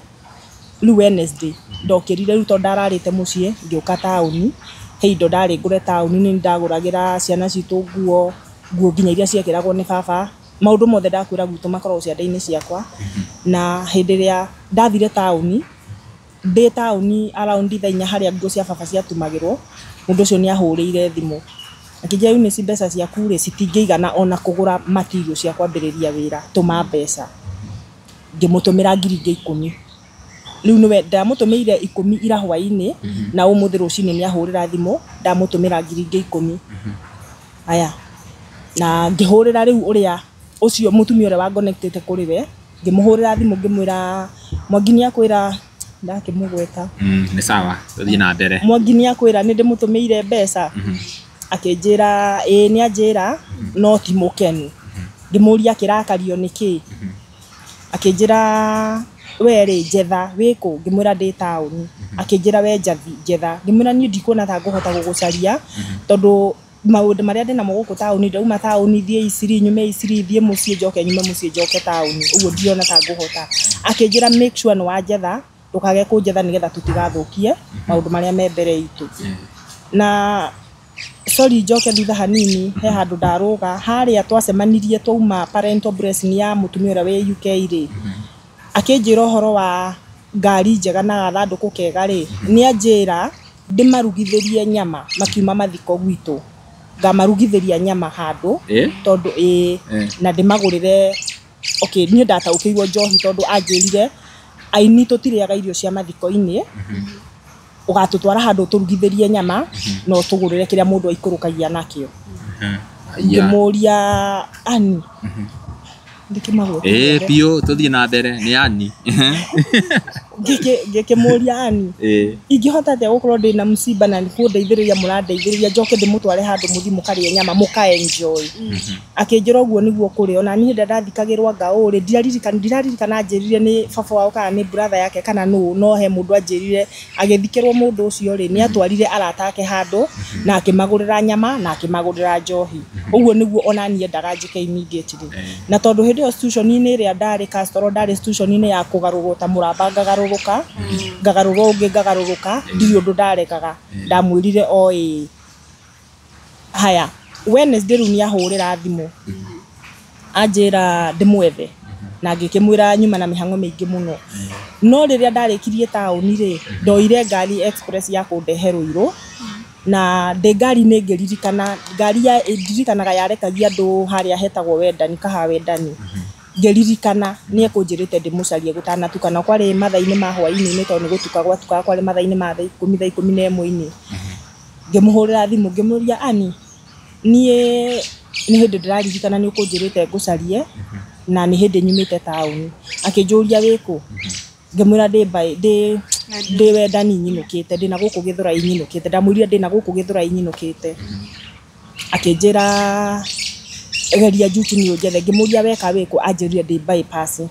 A: rĩu Wednesday ndokĩrire rĩu tondũ ndararĩte mũciĩ ngĩũka taũni. He indo ndarĩ ngũre taũni nĩ ndagũragĩra ciana citũ nguo, nguo nginya iria ciekĩragwo nĩ baba. Maũndũ mothe ndakwĩra gwitũ makoragwo ciande-inĩ ciakwa. Na hĩndĩ ĩrĩa ndathire taũni, ndĩ taũni around thaa 4 harĩa nguo cia baba ciatumagĩrwo, mũndũ ũcio nĩ ahũrĩire thimũ. Akĩnjĩra Eunice mbeca ciaku rĩ citingĩigana ona kũgũra material cia kwambĩrĩria wĩra, tũma mbeca. Ngĩmũtũmĩra ngiri ingĩ 10. Rĩu nĩwe ndamũtũmĩire 10 ira hwainĩ na ũmũthĩ rũcinĩ nĩ ahũrĩra thimũ ndamũtũmĩra ngiri ingĩ 10. Aya na ngĩhũrĩra rĩu ũrĩa Ũcio mũtumia ũrĩa wangonectĩte kũrĩ we, ngĩmũhũrĩra thimũ ngĩmwĩra Mwangi nĩ akwĩra, ndakĩmũgweta.
B: Nĩ sawa, tũthiĩ na mbere.
A: Mwangi nĩ akwĩra nĩ ndĩmũtũmĩire mbeca. Akĩnjĩra ĩĩ nĩ anjĩra no ti mũkenu. Ngĩmũria kĩrakario nĩ kĩ. Akĩnjĩra we rĩ njetha wĩkũ, ngĩmwĩra ndĩ taũni. Akĩnjĩra we njetha, ngĩmwĩra niĩ ndikuona ta ngũhota gũgũcaria tondũ maũndũ marĩa ndĩnamo gũkũ taũni, ndauma taũni thiĩ Isiri, nyume Isiri thiĩ mũciĩ njoke, nyume mũciĩ njoke taũni, ũguo ndirona ta ngũhota. Akĩnjĩra make sure nĩ wanjetha, ndũkage kũnjetha nĩgetha tũtigathũkie maũndũ marĩa me mbere itũ. Na sorry njoke thutha hanini, he handũ ndarũga harĩa twacemanirie twauma parental blessing ya mũtumia ũrĩa wĩ UK rĩ, akĩnjĩra ũhoro wa ngari njega na gathandũkũ kega rĩ, nĩ anjĩra ndĩmarugithĩrie nyama makiuma mathiko gwitũ, ngamarugithĩria nyama handũ tondũ ĩĩ na ndĩmagũrĩre. Okay, niĩ ndataũkĩirwo njohi tondũ anjĩrire aini tũtirĩaga irio cia mathiko-inĩ, ũgatũtwara handũ ũtũrugithĩrie nyama na ũtũgũrĩre kĩrĩa mũndũ aikũrũkagia nakĩo. Ngĩmũria ani ndĩkĩmagwete
B: biũ, tũthiĩ na mbere nĩ ani.
A: Ngĩkĩmũria ani ingĩhota atĩa gũkorwo ndĩna msiba na nĩkũndeithĩrĩria mũrandeithĩrĩria njoke ndĩmũtware handũ mũthiĩ mũkarĩe nyama mũka enjoy. Akĩnjĩra ũguo nĩguo kũrĩ, ona niĩ hĩndĩ ĩrĩa ndathikagĩrwo anga ũũ rĩ, ndiraririkana anjĩrire nĩ baba wao kana nĩ brother yake kana nũ, no he mũndũ anjĩrire agĩthikĩrwo mũndũ ũcio rĩ, nĩ atwarire arata ake handũ na akĩmagũrĩra nyama na akĩmagũrĩra njohi. Ũguo nĩguo ona niĩ endaga njĩke immediately. Na tondũ hĩndĩ ĩyo institution-inĩ ĩrĩa ndarĩ Castro, ndarĩ institution-inĩ ya kũgarũrwo ta mũramba, ngagarũrũka ngagarũrwo ũngĩ ngagarũrũka, ndirĩ ũndũ ndaregaga, ndamwĩrire o ĩĩ. Haya, Wednesday rĩu nĩ ahũrĩra thimũ anjĩra ndĩmwethe, na ngĩkĩmwĩra nyuma na mĩhang'o mĩingĩ mũno. No rĩrĩa ndarĩkirie taũni rĩ, ndoire ngari express ya kũndehe Ruiru, na ndĩ ngari-inĩ ngĩririkana ngari ya ndirikanaga yarekagia andũ harĩa hetagwo Wendani, Kahawa Wendani. Ngĩririkana nĩ ekũnjĩrĩte ndĩmũcarie gũtanatuka, na kwarĩ mathaa-inĩ ma hwaĩ-inĩ tondũ nĩ gũtuka gwatukaga, kwarĩ mathaa-inĩ ma thaa ikũmi, thaa 11-inĩ. Ngĩmũhũrĩra thimũ ngĩmũria ani niĩ nĩ hĩndĩ ndĩraririkana nĩ ũkũnjĩrĩte ngũcarie na nĩ hĩndĩ nyumĩte taũni. Akĩnjũria wĩkũ, ngĩmwĩra ndĩ Wendani nyinũkĩte, ndĩna gũkũ Gĩthũrai nyinũkĩte, ndamwĩrire ndĩna gũkũ Gĩthũrai nyinũkĩte. Akĩnjĩra geria njuti nĩ ũnjethe, ngĩmũria weka wĩkũ, anjĩrire ndĩ bypass.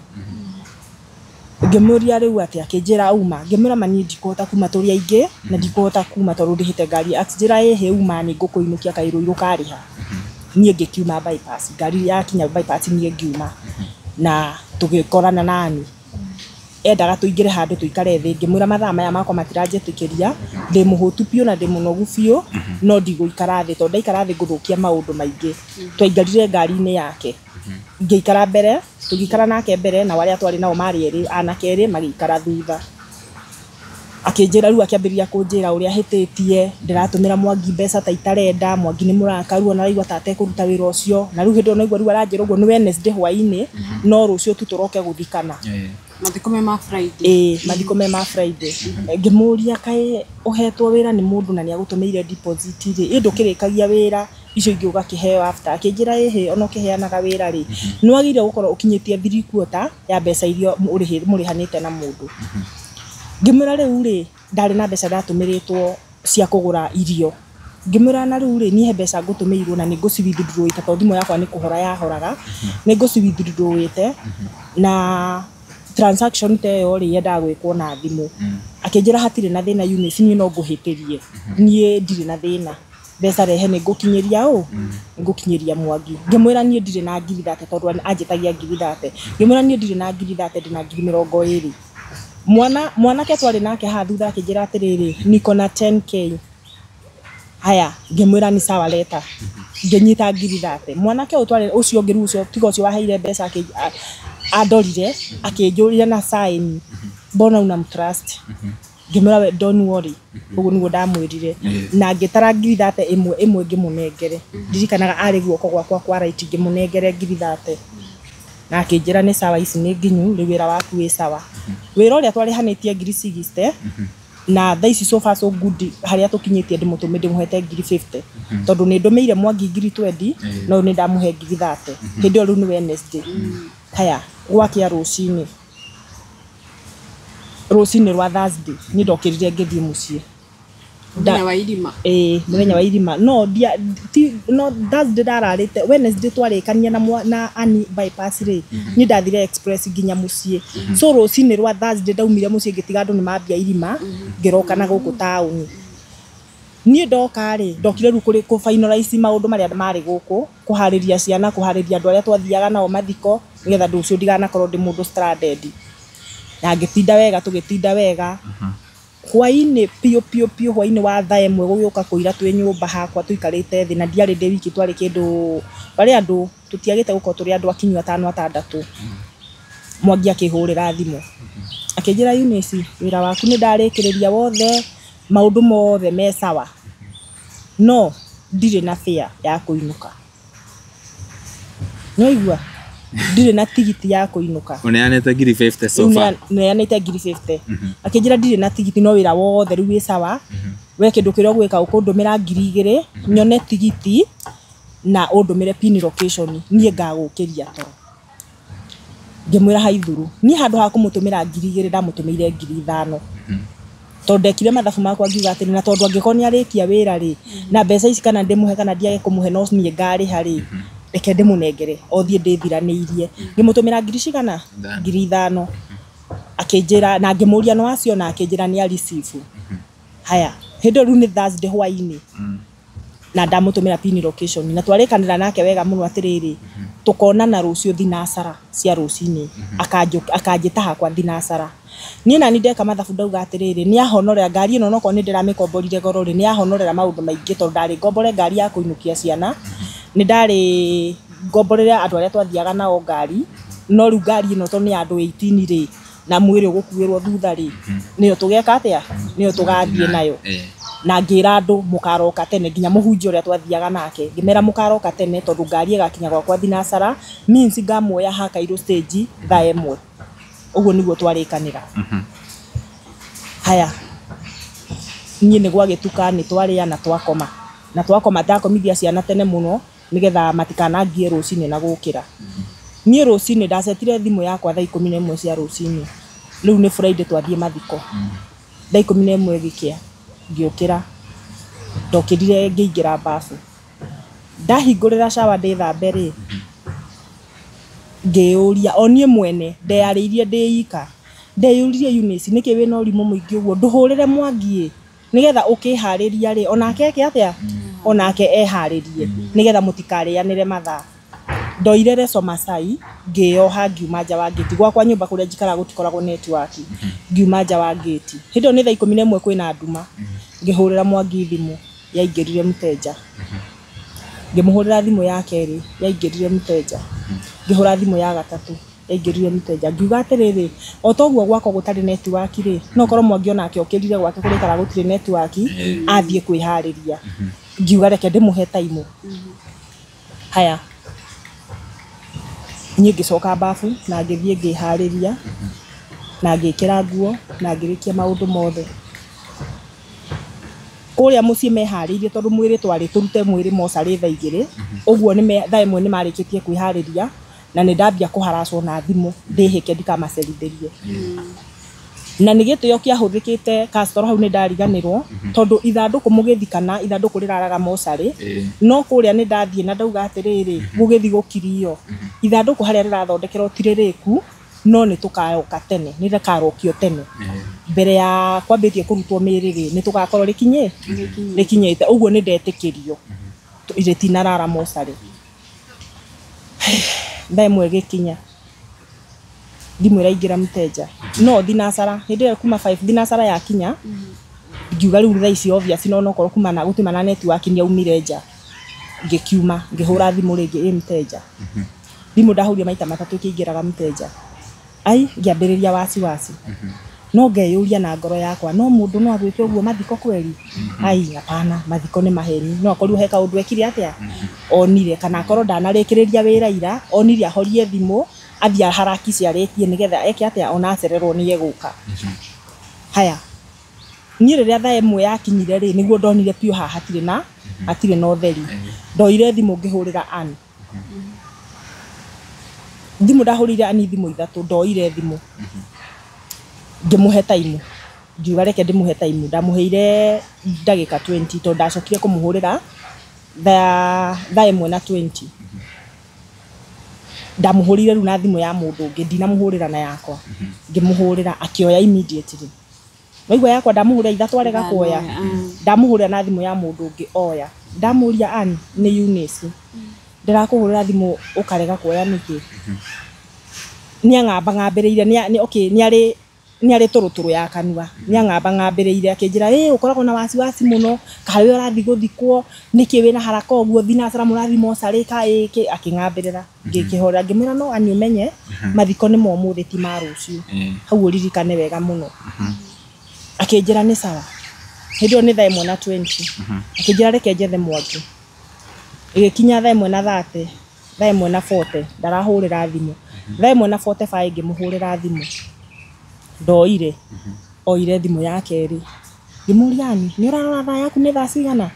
A: Ngĩmũria rĩu atĩa, akĩnjĩra uma, ngĩmwĩra ma niĩ ndikũhota kuma tũrĩ aingĩ na ndikũhota kuma tondũ ndĩhĩte ngari. Akĩnjĩra ĩhĩ uma nĩ ngũkũinũkia kaĩ Ruiru karĩha. Niĩ ngĩkiuma bypass, ngari yakinya bypass niĩ ngiuma na tũgĩkorana nani. Endaga tũingĩre handũ tũikare thĩ, ngĩmwĩra mathaa maya makwa matiranjĩtĩkĩria, ndĩ mũhũtu biũ na ndĩ mũnogu biũ, no ndigũikara thĩ tondũ ndaikara thĩ ngũthũkia maũndũ maingĩ. Twaikarire ngari-inĩ yake, ngĩikara mbere, tũgĩikara nake mbere na arĩa twarĩ nao marĩ erĩ, anake erĩ magĩikara thutha. Akĩnjĩra rĩu akĩambĩrĩria kũnjĩra ũrĩa hĩtĩtie, ndĩratũmĩra Mwangi mbeca ta itarenda, Mwangi nĩ mũrakaru ona araigua ta atekũruta wĩra ũcio. Na rĩu hĩndĩ ĩyo naigua rĩu aranjĩra ũguo nĩ Wednesday hwaĩ-inĩ, no rũciũ tu tũroke gũthikana.
C: Mathiko me ma Friday.
A: Ĩĩ, mathiko me ma Friday. Ngĩmũria kaĩ ũhetwo wĩra nĩ mũndũ na nĩ agũtũmĩire deposit rĩ, ĩ ndũkĩrĩkagia wĩra icio ingĩ ũgakĩheo after. Akĩnjĩra ĩhĩ ona ũkĩheanaga wĩra rĩ, nĩ wagĩrĩire gũkorwo ũkinyĩtie 3/4 ya mbeca iria mũrĩhanĩte na mũndũ. Ngĩmwĩra rĩu rĩ, ndarĩ na mbeca ndatũmĩrĩtwo cia kũgũra irio. Ngĩmwĩra na rĩu rĩ, niĩ he mbeca ngũtũmĩirwo na nĩ ngũci withdraw tondũ thimũ yakwa nĩ kũhora yahoraga, nĩ ngũci withdraw na transaction ta ĩyo rĩ yendaga gwĩkwo na thimũ. Akĩnjĩra hatirĩ na thĩna Eunice, niĩ no ngũhĩtĩrie, niĩ ndirĩ na thĩna, mbeca rehe nĩ ngũkinyĩria ũ, ngũkinyĩria Mwangi. Ngĩmwĩra niĩ ndirĩ na 30,000 tondũ anjĩtagia 30,000. Ngĩmwĩra niĩ ndirĩ na 30,000, ndĩna 20,000. Mwanake twarĩ nake haha thutha akĩnjĩra atĩrĩrĩ, niko na 10K. Haya, ngĩmwĩra ni sawa leta. Ngĩnyita 30,000. Mwanake ũyũ twarĩ ũcio ũngĩ rĩu ũcio tiga ũcio waheire mbeca andorire akĩnjũria na sign, mbona unamtrust? Ngĩmwĩra we don't worry, ũguo nĩguo ndamwĩrire. Na ngĩtara 30,000 ĩmwe ĩmwe ngĩmũnengere. Ndirikanaga arĩ guoko gwakwa kwa right ngĩmũnengere 30,000. Na akĩnjĩra nĩ sawa, ici nĩ nginyu, rĩu wĩra waku wĩ sawa. Wĩra ũrĩa twarĩhanĩtie 60,000 Na thaa ici so far so good harĩa tũkinyĩtie ndĩmũtũmĩ ndĩmũhete ngiri 50 tondũ nĩ ndũmĩire Mwangi ngiri 20 no nĩ ndamũhe ngiri 30 hĩndĩ ĩyo rĩu nĩ Wednesday. Haya gwakĩa rũcinĩ rũcinĩ rwa Thursday niĩ ndokĩrire ngĩthiĩ mũciĩ.
C: Mũthenya wa irima.
A: Ĩĩ, mũthenya wa irima. No ndia ti no Thursday ndararĩte, Wednesday twarĩkania na na Annie bypass rĩ, niĩ ndathire express nginya mũciĩ. So rũcinĩ rwa Thursday ndaumire mũciĩ ngĩtiga andũ nĩ mambia irima, ngĩroka na gũkũ taũni. Niĩ ndoka rĩ, ndokire rĩu kũrĩ kũ finalize maũndũ marĩa marĩ gũkũ, kũharĩria ciana, kũharĩria andũ arĩa twathiaga nao mathiko, nĩgetha rũciũ ndiganakorwo ndĩ mũndũ stranded. Na ngĩtinda wega, tũgĩtinda wega. Hwainĩ piũ piũ piũ hwainĩ wa thaa ĩmwe gũgĩũka kũira twĩ nyũmba hakwa tũikarĩte thĩ na ndiarĩ ndĩ wiki twarĩ kĩndũ twarĩ andũ tũtiagĩte gũkorwo tũrĩ andũ akinyu atano atandatũ. Mwangi akĩhũrĩra thimũ akĩnjĩra Eunice wĩra waku nĩ ndarĩkĩrĩria wothe maũndũ mothe me sawa no ndirĩ na fare ya kũinũka. Nĩwaigua? Ndirĩ na tigiti ya kũinũka.
B: Ũneanĩte ngiri 50 so far.
A: Neanĩte ngiri 50. Akĩnjĩra ndirĩ na tigiti no wĩra wothe rĩu wĩ sawa. We kĩndũ kĩrĩa ũgwĩka ũkũndũmĩra ngiri igĩrĩ nyone tigiti na ũndũmĩre pin location niĩ ngagũkĩria toro. Ngĩmwĩra haithuru. Niĩ handũ ha kũmũtũmĩra ngiri igĩrĩ ndamũtũmĩire ngiri ithano. Tondũ ndekire mathabu makwa ngiuga atĩrĩ na tondũ angĩkorwo nĩ arĩkia wĩra rĩ na mbeca ici kana ndĩmũhe kana ndiage kũmũhe no niĩ ngarĩha rĩ reke ndĩmũnengere o thiĩ ndĩthiranĩirie. Ngĩmũtũmĩra ngiri cigana? Ngiri ithano. Akĩnjĩra na ngĩmũria no aciona akĩnjĩra nĩ a receive. Haya hĩndĩ ĩyo rĩu nĩ Thursday hwainĩ na ndamũtũmĩra pin location na twarĩkanĩra nake wega mũno atĩrĩrĩ tũkonana rũciũ thinacara cia rũcinĩ akanjĩta hakwa thinacara. Niĩ nani ndeka mathabu ndauga atĩrĩrĩ nĩ ahonorera ngari ĩno onokorwo nĩ ndĩramĩkomborire goro rĩ nĩ ahonorera maũndũ maingĩ tondũ ndarĩ ngombore ngari ya kũinũkia ciana nĩ ndarĩ ngomborere andũ arĩa twathiaga nao ngari no rĩu ngari ĩno tondũ nĩ ya andũ 18 rĩ na mwĩrĩ ũgũkuĩrwo thutha rĩ nĩyo tũgeka atĩa nĩyo tũgathiĩ nayo. Na ngĩra andũ mũkaroka tene nginya mũhunjia ũrĩa twathiaga nake ngĩmera mũkaroka tene tondũ ngari ĩgakinya gwakwa thinacara means ngamuoya ha Kairũ stage thaa ĩmwe. Ũguo nĩguo twarĩkanĩra. Haya niĩ nĩ gwagĩtuka nĩ twarĩa na twakoma na twakoma ndakomithia ciana tene mũno nĩgetha matikanangie rũcinĩ na gũkĩra. Niĩ rũcinĩ ndacetire thimũ yakwa thaa 11 cia rũcinĩ rĩu nĩ Friday twathiĩ mathiko thaa 11 gĩkĩa ngĩũkĩra ndokĩrire ngĩingĩra bafu ndahingũrĩra shower ndĩthambe rĩ ngĩyũria o niĩ mwene ndeyarĩirie ndĩika ndeyũririe Eunice nĩkĩ wĩna ũrimũ mũingĩ ũguo ndũhũrĩre Mwangi nĩgetha ũkĩharĩria rĩ onake eke atĩa onake eharĩrie nĩgetha mũtikarĩanĩre mathaa. Ndoire leso Masai ngĩyoha ngiuma nja wa ngĩti gwakwa nyũmba kũrĩa njikaraga gũtikoragwo network ngiuma nja wa ngĩti hĩndĩ ĩyo nĩ thaa 11 kwĩna nduma ngĩhũrĩra Mwangi thimũ yaingĩrire mteja ngĩmũhũrĩra thimũ ya kerĩ yaingĩrire mteja ngĩhũra thimũ ya gatatũ yaingĩrire mteja ngiuga atĩrĩrĩ o toguo gwakwa gũtarĩ network rĩ no korwo Mwangi onake okĩrire gwake kũrĩa aikaraga gũtirĩ network athiĩ kwĩharĩria ngiuga reke ndĩmũhe time. Haya niĩ ngĩcoka bafu na ngĩthiĩ ngĩharĩria na ngĩkĩra nguo na ngĩrĩkia maũndũ mothe. Kũrĩa mũciĩ meharĩirie tondũ mwĩrĩ twarĩ tũrute mwĩrĩ mocarĩ thaa igĩrĩ ũguo nĩ thaa ĩmwe nĩ marĩkĩtie kwĩharĩria na nĩ ndambia kũharacwo na thimũ ndĩhĩke ndikamacerithĩrie. Na nĩ gĩtĩo kĩahũthĩkĩte Castro hau nĩ ndariganĩrwo tondũ ithandũkũ mũgĩthikana ithandũkũ rĩraraga mocarĩ no kũrĩa nĩ ndathiĩ na ndauga atĩrĩrĩ gũgĩthiĩ gũkirio ithandũkũ harĩa rĩrathondekerwo ti rĩrĩku no nĩ tũkaroka tene nĩ rĩkarokio tene mbere ya kwambĩtie kũrutwo mĩĩrĩ rĩ nĩ tũgakorwo rĩkinyĩte ũguo nĩ ndetĩkĩrio rĩtinarara mocarĩ. Thaa ĩmwe ĩgĩkinya thimũ ĩraingĩra mteja no thinacara hĩndĩ ĩyo kuma 5 thinacara yakinya ngiuga rĩu thaa ici obvious no onokorwo kuma na gũtiuma na network nĩ aumire nja ngĩkiuma ngĩhũra thimũ rĩngĩ ĩ mteja thimũ ndahũrire maita matatũ ĩkĩingĩraga mteja ai ngĩambĩrĩria wasiwasi no ngeyũria na ngoro yakwa no mũndũ no agwĩke ũguo mathiko kweri ai hapana mathiko nĩ maheni no akorirwo he kaũndũ ekire atĩa onire kana akorwo ndanarĩkĩrĩria wĩra ira onire ahorie thimũ athiĩ harakishe arĩkie nĩgetha eke atĩa ona acererwo nĩ egũka. Haya Niĩ rĩrĩa thaa 1 yakinyire rĩ nĩguo ndonire piũ haha hatirĩ na ũtheri. Ndoire thimũ ngĩhũrĩra Ann. Thimũ ndahũrĩire Ann thimũ 3 ndoire thimũ. Ngĩmũhe time. Ngiuga reke ndĩmũhe time. Ndamũheire ndagĩka 20 tondũ ndacokire kũmũhũrĩra thaa 1:20. Ndamũhũrĩire rĩu na thimũ ya mũndũ ũngĩ ndinamũhũrĩra na yakwa. Ngĩmũhũrĩra akĩoya immediately. Waigua yakwa ndamũhũrĩra 3 arega kuoya. Ndamũhũrĩra na thimũ ya mũndũ ũngĩ oya. Ndamũria Ann nĩ Eunice. Ndĩrakũhũrĩra thimũ ũkarega kuoya nĩkĩ? Nĩang'ambang'ambĩrĩire okay nĩarĩ tũrũtũrũ ya kanua. Nĩang'ambang'ambĩrĩire akĩnjĩra ĩ ũkoragwo na wasiwasi mũno karĩ we ũrathiĩ gũthikwo nĩkĩ wĩna haraka ũguo thinacara mũrathiĩ mocarĩ ka ĩkĩ akĩng'ambĩrĩra. Ngĩkĩhorera ngĩmwĩra no Ann ũmenye mathiko nĩ ma ũmũthĩ ti ma rũciũ. Hau ũririkane wega mũno. Akĩnjĩra nĩ sawa. Hĩndĩ ĩyo nĩ thaa 1:20. Akĩnjĩra reke njethe Mwangi. Ĩgĩkinya thaa 1:30, thaa 1:40 ndarahũrĩra thimũ. Thaa 1:45 ngĩmũhũrĩra thimũ. Ndoire. Oire thimũ ya kerĩ. Ngĩmũria Ann nĩ ũrarora thaa yaku nĩ thaa cigana?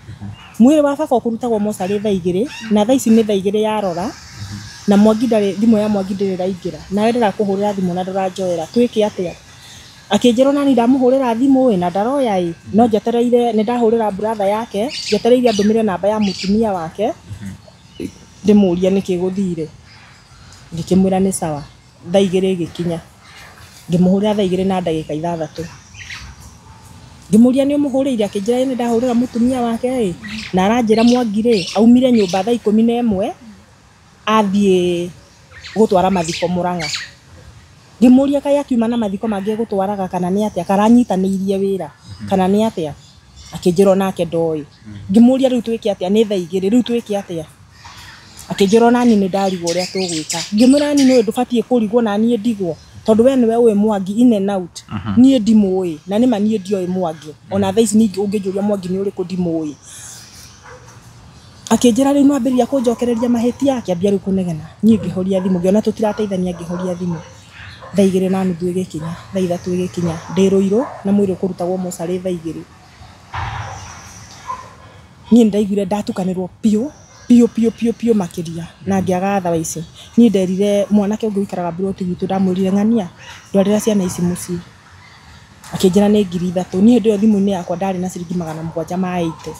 A: Mwĩrĩ wa baba ũkũrutagwo mocarĩ thaa 2 na thaa ici nĩ thaa 2 yarora. Na Mwangi ndarĩ thimũ ya Mwangi ndĩrĩ ĩraingĩra. Nawe ndĩrakũhũrĩra thimũ na ndũranjoera. Twĩke atĩa? Akĩnjĩra ona niĩ ndamũhũrĩra thimũ ĩ na ndaroya ĩ no njetereire nĩ ndahũrĩra brother yake njetereire andũmĩre namba ya mũtumia wake ndĩmũrie nĩkĩ gũthire. Ngĩkĩmwĩra nĩ sawa. Thaa 2 ĩgĩkinya. Ngĩmũhũrĩra thaa 2:06. Ngĩmũria nĩ ũmũhũrĩire akĩnjĩra ĩ nĩ ndahũrĩra mũtumia wake ĩ na aranjĩra Mwangi rĩ aumire nyũmba thaa 11 athiĩ gũtwara mathiko Murang'a. Ngĩmũria kaĩ akiuma na mathiko mangĩ egũtwaraga kana nĩ atĩa karanyitanĩirie wĩra kana nĩ atĩa. Akĩnjĩra onake ndoĩ. Ngĩmũria rĩu twĩke atĩa nĩ thaa 2 rĩu twĩke atĩa. Akĩnjĩra ona niĩ nĩ ndarigwo ũrĩa tũgwĩka. Ngĩmwĩra niĩ nĩũĩ ndũbatiĩ kũrigwo na niĩ ndigwo tondũ we nĩwe ũĩ Mwangi in and out. Niĩ ndimũĩ na nĩma niĩ ndioĩ Mwangi. Ona thaa ici ningĩ ũngĩnjũria Mwangi nĩ ũrĩkũ ndimũĩ. Akĩnjĩra rĩu nĩwambĩrĩria kũnjokereria mahĩtia akĩambia rĩu kũnegena. Niĩ ngĩhoria thimũ ngĩona tũtirateithania ngĩhoria thimũ. Thaa 2:30 ĩgĩkinya, thaa 3 ĩgĩkinya ndĩ Rũirũ na mwĩrĩ ũkũrutagwo mocarĩ thaa 2. Niĩ nĩndaiguire ndatukanĩrwo piũ piũ piũ piũ piũ makĩria na ngĩaga thaa ici. Niĩ nderire mwanake ũngĩ ũikaraga mburoti gwitũ ndamwĩrire ng'ania ndwarĩra ciana ici mũciĩ. Akĩnjĩra nĩ 3,000. Niĩ hĩndĩ ĩyo thimũ-inĩ yakwa ndarĩ na ciringi 780.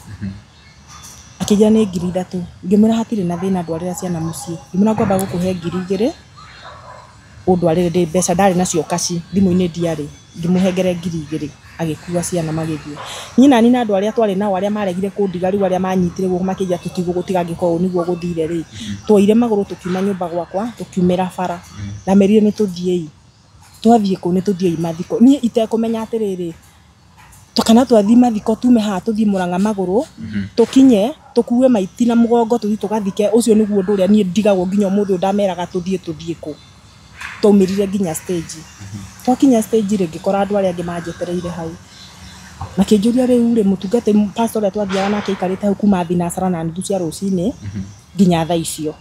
A: Akĩnjĩra nĩ 3,000. Ngĩmwĩra hatirĩ na thĩna ndwarĩra ciana mũciĩ. Ngĩmwĩra ngwamba gũkũhe 2,000 ũndwarĩre ndĩ mbeca ndarĩ nacio kaci thimũ-inĩ ndiarĩ. Ngĩmũhengere 2,000 agĩkua ciana magĩthiĩ. Niĩ nani na andũ arĩa twarĩ nao arĩa maregire kũndiga rĩu arĩa manyitire guoko makĩnjĩra tũtigũgũtiga angĩkorwo ũũ nĩguo gũthire rĩ. Twoire magũrũ tũkiuma nyũmba gwakwa tũkiumĩra bara. Ndamerire nĩ tũthiĩi. Twathiĩ kũ nĩ tũthiĩi mathiko. Niĩ itekũmenya atĩrĩrĩ kana twathiĩ mathiko tume haha tũthiĩ Murang'a magũrũ tũkinye tũkue maiti na mũgongo tũthiĩ tũgathike. Ũcio nĩguo ũndũ ũrĩa niĩ ndigagwo nginya ũmũthĩ ũyũ ndameraga tũthiĩ tũthiĩ kũ. Twaumĩrire nginya stage. Twakinya stage rĩ ngĩkora andũ arĩa angĩ manjetereire hau. Makĩnjũria rĩu rĩ mũtungatĩri pastor ũrĩa twathiaga nake aikarĩte hau kuma thinacara na nuthu cia rũcinĩ nginya thaa icio.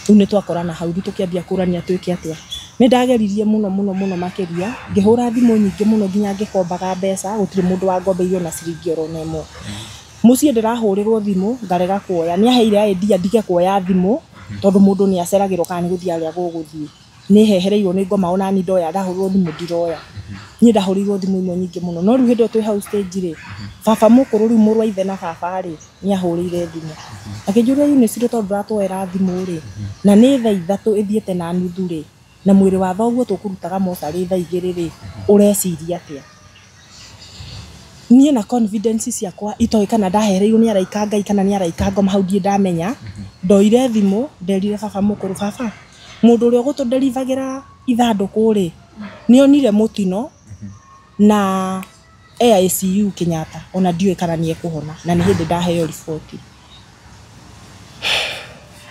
A: Rĩu nĩ twakorana hau rĩu tũkĩambia kũrania twĩke atĩa. Nĩ ndageririe mũno mũno mũno makĩria ngĩhũra thimũ nyingĩ mũno nginya ngĩkombaga mbeca gũtirĩ mũndũ wangombeire ona ciringi oro na ĩmwe. Mũciĩ ndĩrahũrĩrwo thimũ ngarega kuoya. Nĩaheire idea ndige kuoya thimũ tondũ mũndũ nĩ aceragĩrwo kana nĩ gũthiĩ harĩa gũgũthiĩ. Nĩ hehereirwo nĩ ngoma ona niĩ ndoya ndahũrĩrwo thimũ ndiroya. Niĩ ndahũrĩirwo thimũ imwe nyingĩ mũno no rĩu hĩndĩ ĩyo twĩ hau stage rĩ baba mũkũrũ rĩu mũrũ wa ithe na baba rĩ nĩahũrĩire thimũ. Akĩnjũria Eunice rĩ tondũ ndũratwoera thimũ rĩ na nĩ thaa 3 ĩthiĩte na nuthu rĩ na mwĩrĩ wa thoguo tũkũrutaga mocarĩ thaa 2 rĩ ũreciria atĩa? Niĩ na confidence ciakwa itoĩ kana ndahereirwo nĩ araika Ngai kana nĩ araika ngoma hau ndirĩ ndamenya. Ndoire thimũ nderire baba mũkũrũ baba mũndũ ũrĩa ũgũtũnderibagĩra ithandũkũ rĩ nĩonire mũtino na e ICU Kenyatta ona ndiũĩ kana nĩ ekũhona na nĩ hĩndĩ ndaheo riboti.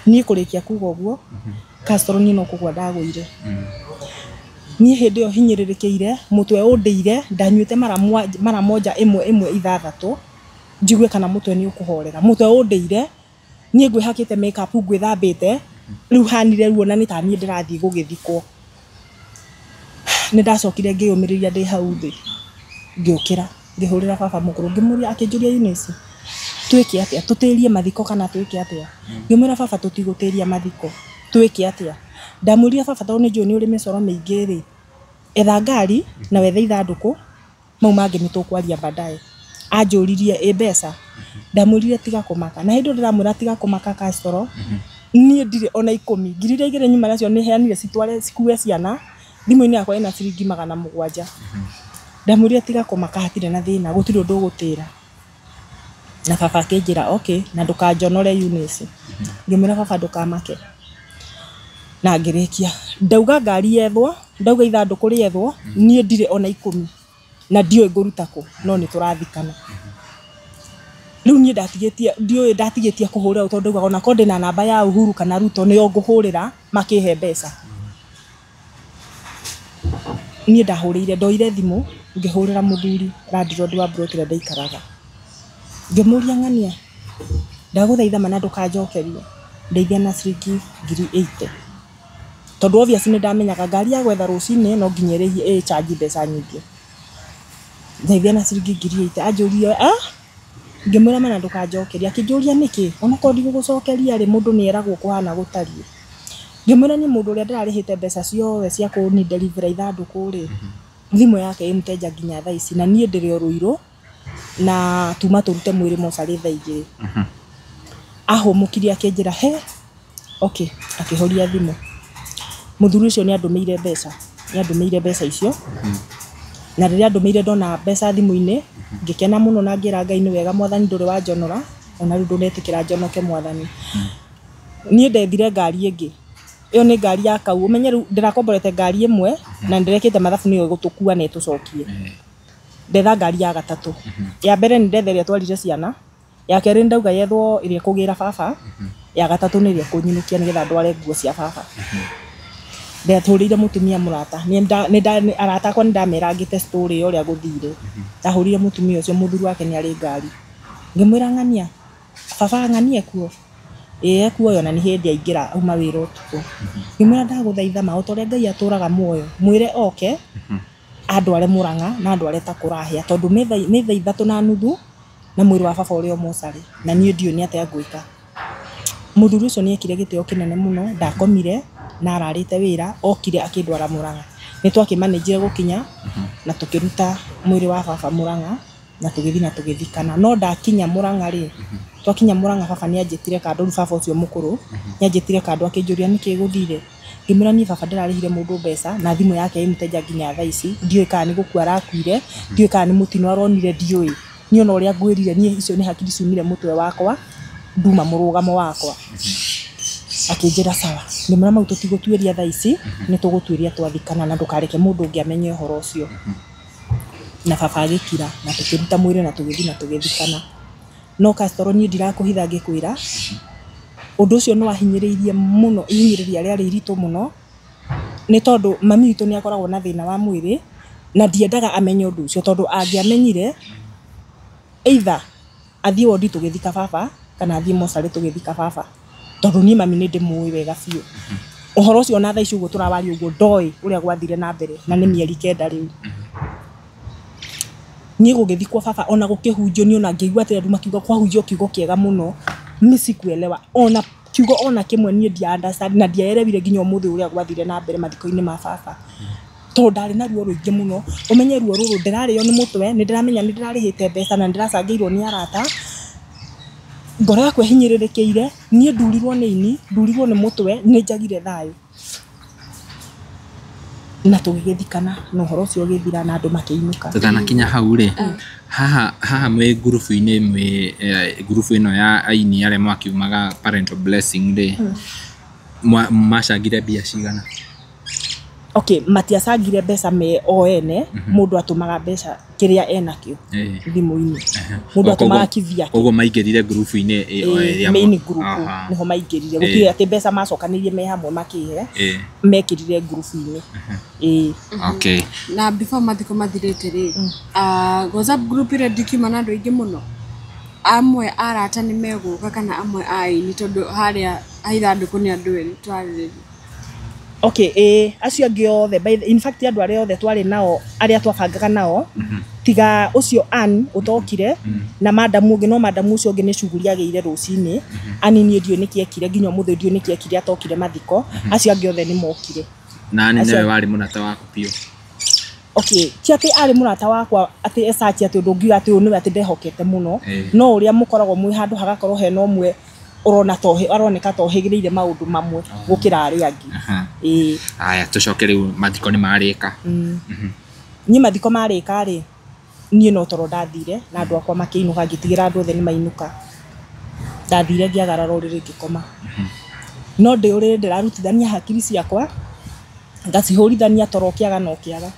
A: Niĩ kũrĩkia kuga ũguo Castro niĩ no kũgũa ndagũire. Niĩ hĩndĩ ĩyo hinyĩrĩrĩkĩire mũtwe ũndĩire ndanyuĩte mara moja 1 1 6 njigue kana mũtwe nĩ ũkũhorera. Mũtwe ũndĩire niĩ ngwĩhakĩte makeup ngwĩthambĩte rĩu hanire ruo na nĩ ta niĩ ndĩrathiĩ gũgĩthikwo. Nĩ ndacokire ngĩyũmĩrĩria ndĩ hau thĩ. Ngĩũkĩra ngĩhũrĩra baba mũkũrũ ngĩmũria akĩnjũria Eunice twĩke atĩa, tũtĩrie mathiko kana twĩke atĩa? Ngĩmwĩra baba tũtigũtĩria mathiko, twĩke atĩa? Ndamwĩrire baba tondũ nĩ njũĩ nĩ ũrĩ mĩcoro mĩingĩ rĩ, etha ngari na wethe ithandũkũ, mau mangĩ nĩ tũkwaria baadaye. Anjũririe ĩ mbeca, ndamwĩrire tiga kũmaka, na hĩndĩ ĩyo ndĩramwĩra tiga kũmaka Castro, niĩ ndirĩ ona 10, ngiri iria igĩrĩ nyuma nacio nĩ heanire citware cikue ciana, thimũ-inĩ yakwa ĩna ciringi 700. Ndamwĩrire tiga kũmaka hatirĩ na thĩna, gũtirĩ ũndũ ũgũtĩra. Na baba akĩnjĩra okay, na ndũkanjonore Eunice. Ngĩmwĩra baba ndũkamake. Na ngĩrĩkia ndauga ngari yethwo, ndauga ithandũkũ rĩethwo, niĩ ndirĩ ona 10 na ndiũĩ ngũruta kũ, no nĩ tũrathikana. Rĩu niĩ ndatigĩtie, ndiũĩ ndatigĩtie kũhũrĩra tondũ ndaugaga ona korwo ndĩna namba ya Uhuru kana Ruto nĩo ngũhũrĩra makĩhe mbeca. Niĩ ndahũrĩire, ndoire thimũ ngĩhũrĩra mũthuri landlord wa plot ĩrĩa ndaikaraga. Ngĩmũria ng'ania, ndagũthaitha mana ndũkanjokerie, ndeithia na ciringi 80,000. Tondũ obviously nĩ ndamenyaga ngari ya gwetha rũcinĩ no nginya ĩrĩhie ĩ charge mbeca nyingĩ. Ndeithia na ciringi 80,000. Anjũria ah, ngĩmwĩra mana ndũkanjokerie. Akĩnjũria nĩkĩ, onakorwo ndigũgũcokeria rĩ, mũndũ nĩ eragwo kũhana gũtariĩ. Ngĩmwĩra niĩ mũndũ ũrĩa ndĩrarĩhĩte mbeca ciothe cia kũni deliver ithandũkũ rĩ, thimũ yake ĩ mteja nginya thaa ici, na niĩ ndĩrĩ o Ruiru na tuma tũrute mwĩrĩ mocarĩ thaa 2. Ahũmũkirie akĩnjĩra he, okay, akĩhoria thimũ. Mũthuri ũcio nĩ andũmĩire mbeca, nĩ andũmĩire mbeca icio. Na rĩrĩa andũmĩire ndona mbeca thimũ-inĩ, ngĩkena mũno na ngĩra Ngai nĩ wega mwathani ndũrĩ wanjonora, ona rĩu ndũnetĩkĩra njonoke mwathani. Niĩ ndethire ngari ĩngĩ. Ĩyo nĩ ngari ya kau, ũmenye rĩu ndĩrakomborete ngari ĩmwe na ndĩrekĩte mathabu nĩyo ĩgũtũkua na ĩtũcokie. Ndetha ngari ya gatatũ. Ya mbere nĩ ndetha ĩrĩa twarire ciana, ya kerĩ ndauga yethwo ĩrĩa ĩkũgĩra baba, ya gatatũ nĩ ĩrĩa ĩkũnyinũkia nĩgetha ndware nguo cia baba. Ndatũrĩire mũtumia mũrata, arata akwa nĩ ndamerangĩte story ya ũrĩa gũthire. Ndahũrire mũtumia ũcio, mũthuri wake nĩ arĩ ngari. Ngĩmwĩra ng'ania, baba ng'ania kuo. Ĩĩ ekuoyo na nĩ hĩndĩ aingĩra auma wĩra ũtukũ. Ngĩmwĩra ndagũthaitha ma o ta ũrĩa Ngai atũraga muoyo, mwĩre oke andware Murang'a na andware ta kũrahĩa tondũ nĩ thaa 3:30 na mwĩrĩ wa baba ũrĩ o mocarĩ na niĩ ndiũĩ nĩ atĩa ngwĩka. Mũthuri ũcio nĩ ekire gĩtĩo kĩnene mũno, ndakomire na ararĩte wĩra, okire akĩndwara Murang'a. Nĩ twakĩmanĩnjire gũkinya na tũkĩruta mwĩrĩ wa baba Murang'a na tũgĩthiĩ na tũgĩthikana. No ndakinya Murang'a rĩ, twakinya Murang'a baba nĩ anjĩtire kando, rĩu baba ũcio mũkũrũ nĩ anjĩtire kando akĩnjũria nĩkĩ gũthire. Ngĩmwĩra niĩ baba ndĩrarĩhire mũndũ mbeca na thimũ yake ĩ mteja nginya thaa ici, ndiũĩ kana nĩ gũkua arakuire, ndiũĩ kana nĩ mũtino aronire, ndiũĩ. Niĩ ona ũrĩa ngwĩrire niĩ icio nĩ hakiri ciumire mũtwe wakwa, nduma mũrũgamo wakwa. Akĩnjĩra sawa. Ngĩmwĩra mau tũtigũtuĩria thaa ici, nĩ tũgũtuĩria twathikana na ndũkareke mũndũ ũngĩ amenye ũhoro ũcio. Na baba agĩkira na tũkĩruta mwĩrĩ na tũgĩthiĩ na tũgĩthikana. No Castro niĩ ndirakũhitha ngĩkwĩra, ũndũ ũcio nĩ wahinyĩrĩirie mũno, ihinyĩrĩria rĩarĩ iritũ mũno, nĩ tondũ mami witũ nĩ akoragwo na thĩna wa mwĩrĩ na ndiendaga amenye ũndũ ũcio tondũ angĩamenyire either athiĩ wondi tũgĩthika baba kana athiĩ mocarĩ tũgĩthika baba, tondũ niĩ mami nĩ ndĩmũĩ wega biũ. Ũhoro ũcio ona thaa ici ũguo tũrawaria ũguo ndoĩ ũrĩa gwathire na mbere na nĩ mĩeri 9 rĩu. Niĩ gũgĩthikwo baba ona gũkĩhunjio niĩ ona ngĩigua atĩ andũ makiuga kwahunjio kiugo kĩega mũno, niĩ sikuelewa ona kiugo ona kĩmwe niĩ ndia understand na ndiaerewire nginya ũmũthĩ ũrĩa gwathire na mbere mathiko-inĩ ma baba. Tondũ ndarĩ na ruo rũingĩ mũno, ũmenye ruo rũrũ ndĩrarĩo nĩ mũtwe, nĩ ndĩramenya nĩ ndĩrarĩhĩte mbeca na nĩ ndĩracangĩirwo nĩ arata, ngoro yakwa ĩhinyĩrĩrĩkĩire, niĩ ndurirwo nĩ ini, ndurirwo nĩ mũtwe, nĩ njagire thayũ. Na tũgĩgĩthikana na ũhoro ũcio ũgĩthira na andũ makĩinũka.
B: Tũtanakinya hau rĩ, haha haha mwĩ ngurubu-inĩ mwĩ ngurubu ĩno ya aini arĩa mwakiumaga parental blessing rĩ, macangire mbia cigana?
A: Okay, matiacangire mbeca me o ene, mũndũ atũmaga mbeca kĩrĩa enakĩo thimũ-inĩ. Mũndũ atũmaga kivyake.
B: Koguo maingĩrire ngurubu-inĩ ĩrĩa
A: main group nĩho maingĩrire. Gũtirĩ atĩ mbeca macokanĩirie me hamwe makĩhe, mekĩrire ngurubu-inĩ.
B: Okay.
C: Na before mathiko mathirĩte rĩ, WhatsApp group ĩrĩa ndikiuma na andũ aingĩ mũno, amwe arata nĩ megũka kana amwe a aini tondũ harĩa ithandũkũ nĩ andũ erĩ twarĩrĩria.
A: Okay, acio angĩ othe, in fact andũ arĩa othe twarĩ nao, arĩa twabangaga nao, Tiga ũcio Ann ũtokire na madamu ũngĩ, no madamu ũcio ũngĩ nĩ cuguri agĩire rũcinĩ. Ann niĩ ndiũĩ nĩkĩ ekire, nginya ũmũthĩ ndiũĩ nĩkĩ ekire atokire mathiko. Acio angĩ othe nĩ mokire.
B: Na nĩ
A: Acio-
B: nĩwe warĩ mũrata waku biũ?
A: Okay, ti atĩ arĩ mũrata wakwa atĩ esachi atĩ ũndũ ũngiuga atĩ ũyũ nĩwe atĩ ndehokete mũno, no ũrĩa mũkoragwo mwĩ handũ hagakorwo hena ũmwe ũrona ta aroneka ta ũhĩgĩrĩire maũndũ mamwe gũkĩra arĩa angĩ. Ĩĩ.
B: Aya, tũcoke rĩu, mathiko nĩ marĩka.
A: Niĩ mathiko marĩka rĩ, niĩ no toro ndathire na andũ akwa makĩinũka, ngĩtigĩra andũ othe nĩ mainũka. Ndathire ngĩagarara ũrĩrĩ ngĩkoma. No ndĩ ũrĩrĩ ndĩrarutithania hakiri ciakwa, ngacihũrithania toro ũkĩaga na ũkĩaga.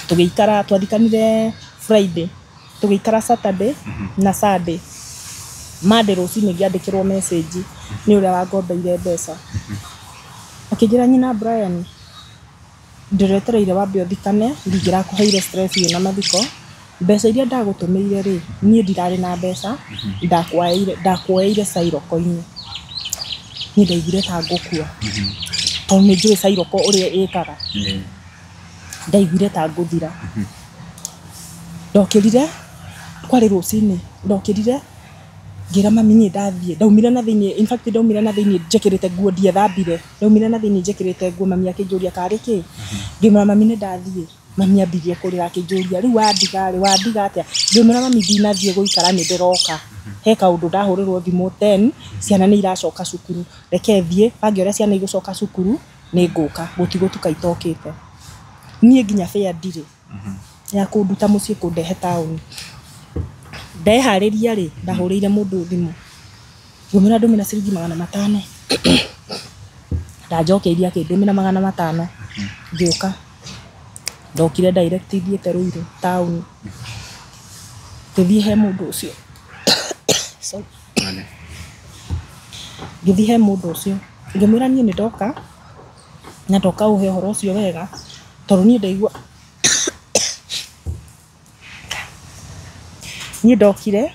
A: Tũgĩikara, twathikanire Friday, tũgĩikara Saturday na Sunday. Monday rũcinĩ ngĩandĩkĩrwo message nĩ ũrĩa wangombeire mbeca. Akĩnjĩra, "Nyina Brian, ndĩretereire wambe ũthikane, ndingĩrakũheire stress wĩna mathiko. Mbeca iria ndagũtũmĩire rĩ, niĩ ndirarĩ na mbeca, ndakuoeire cairoko-inĩ." Niĩ ndaiguire ta ngũkua, tondũ nĩ njũĩ cairoko ũrĩa ĩkaga. Ndaiguire ta ngũthira. Ndokĩrire, kwarĩ rũcinĩ, ndokĩrire ngĩra mami niĩ ndathiĩ. Ndaumire na thĩiniĩ, in fact ndaumire na thĩiniĩ njĩkĩrĩte nguo, ndiethambire. Ndaumire na thĩiniĩ njĩkĩrĩte nguo, mami akĩnjũria karĩ kĩ. Ngĩmwĩra, "Mami, nĩ ndathiĩ." Mami ambirie kũrĩra akĩnjũria, "Rĩu wandiga rĩ, wandiga atĩa?" Ngĩmwĩra, "Mami, ndinathiĩ gũikara, nĩ ndĩroka. He kaũndũ ndahũrĩrwo thimũ 10, ciana nĩ iracoka cukuru. Reke thiĩ, bange ũrĩa ciana igũcoka cukuru, nĩ ngũka." Gũtigũtuka itokĩte. Niĩ nginya fare ndirĩ ya kũnduta mũciĩ kũndehe taũni. Ndeharĩria rĩ, ndahũrĩire mũndũ thimũ. Ngĩmwĩra ndũmĩra ciringi 500. Ndanjokeirie akĩndũmĩra 500. Ngĩũka. Ndokire direct thiĩte Ruiru taũni. Ngĩthiĩ he mũndũ ũcio. Sorry. Ngĩthiĩ he mũndũ ũcio. Ngĩmwĩra niĩ nĩ ndoka na ndoka ũhe ũhoro ũcio wega, tondũ niĩ ndaigua niĩ ndokire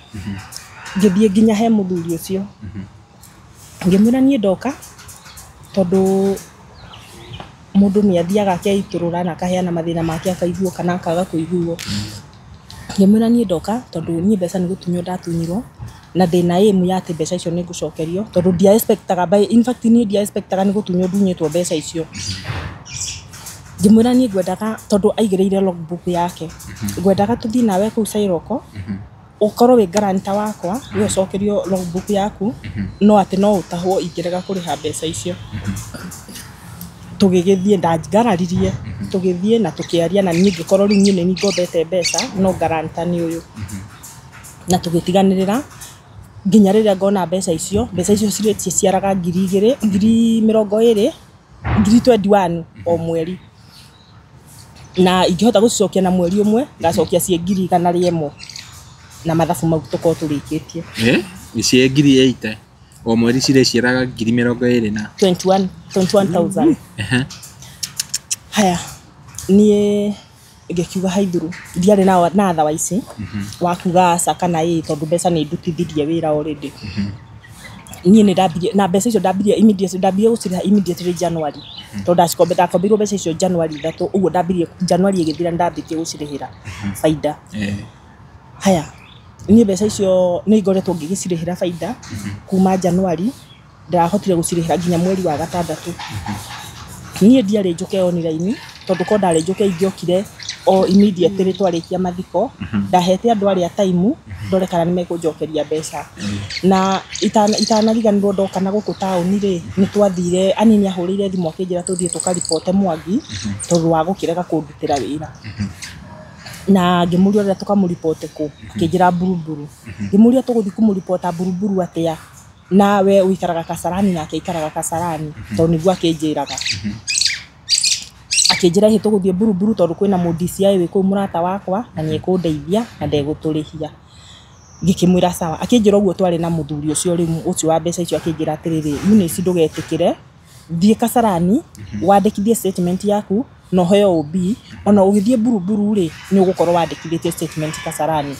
A: ngĩthiĩ nginya he mũthuri ũcio. Ngĩmwĩra niĩ ndoka tondũ mũndũ nĩ athiaga akeitũrũra na akaheana mathĩna make akaiguo kana akaga kũiguo. Ngĩmwĩra niĩ ndoka tondũ niĩ mbeca nĩ gũtunywo ndatunyirwo, na ndĩna aim ya atĩ mbeca icio nĩ ngũcokerio, tondũ ndia expectaga by, in fact niĩ ndia expectaga nĩ gũtunywo ndunyĩtwo mbeca icio. Ngĩmwĩra niĩ ngwendaga, tondũ aigĩrĩire logbook yake, ngwendaga tũthiĩ nawe kũu Cairoko, ũkorwo wĩ guarantor wakwa, we ũcokerio logbook yaku, no atĩ no ũtahwo ingĩrega kũrĩha mbeca icio. Tũgĩgĩthiĩ, ndangararirie, tũgĩthiĩ na tũkĩaria, na niĩ ngĩkorwo rĩu niĩ nĩ niĩ ngombete mbeca, no guarantor nĩ ũyũ. Na tũgĩtiganĩrĩra nginya rĩrĩa ngona mbeca icio. Mbeca icio ciciaraga 2,000, 20,000, 21,000 o mweri. Na ingĩhota gũcicokia na mweri ũmwe, ngacokia ciĩ 101,000. Na mathabu mau tũkorwo tũrĩkĩtie.
B: Ciĩ 80,000 o mweri cirĩciaraga 20,000 na
A: 21, 21,000. Haya, niĩ ngĩkiuga haithuru, ndiarĩ na otherwise wa kuga aca kana ĩĩ, tondũ mbeca nĩ ndutithirie wĩra already. Niĩ nĩ ndambirie na mbeca icio, ndambirie immediately, ndambirie gũcirĩha immediately January, tondũ ndakombeirwo mbeca icio January 3, ũguo ndambirie January ĩgĩthira nĩ ndambĩtie gũcirĩhĩra baida. Haya, niĩ mbeca icio nĩ ngoretwo ngĩgĩcirĩhĩra baida kuma January, ndĩrahotire gũcirĩhĩra nginya mweri wa gatandatũ. Niĩ ndiarĩ njũke online, tondũ korwo ndarĩ njũke ingĩokire o immediately twarĩkia mathiko. Ndahete andũ arĩa time ndore kana nĩ mekũnjokeria mbeca. Na itanariganĩrwo, ndoka na gũkũ taũni rĩ, nĩ twathire, ani nĩ ahũrĩire thimũ akĩnjĩra tũthiĩ tũkaribote Mwangi tondũ wa gũkĩrega kũndutĩra wĩra. Na ngĩmũria ũrĩa tũkamũribote kũ, akĩnjĩra Buruburu. Ngĩmũria tũgũthiĩ kũmũribota Buruburu atĩa, nawe ũikaraga Kasarani nake aikaraga Kasarani, tondũ nĩguo akĩnjĩraga. Akĩnjĩra ĩhĩ, tũgũthiĩ Buruburu tondũ kwĩna mũ DCI wĩ kũu mũrata wakwa na nĩ ekũndeithia na ndegũtũrĩhia. Ngĩkĩmwĩra sawa. Akĩnjĩra ũguo twarĩ na mũthuri ũcio rĩu ũcio wa mbeca icio, akĩnjĩra atĩrĩrĩ, Eunice, ndũgetĩkĩre, thiĩ Kasarani wandĩkithie statement yaku na ũheo OB, ona ũgĩthiĩ Buruburu rĩ, nĩ ũgũkorwo wandĩkithĩtie statement Kasarani.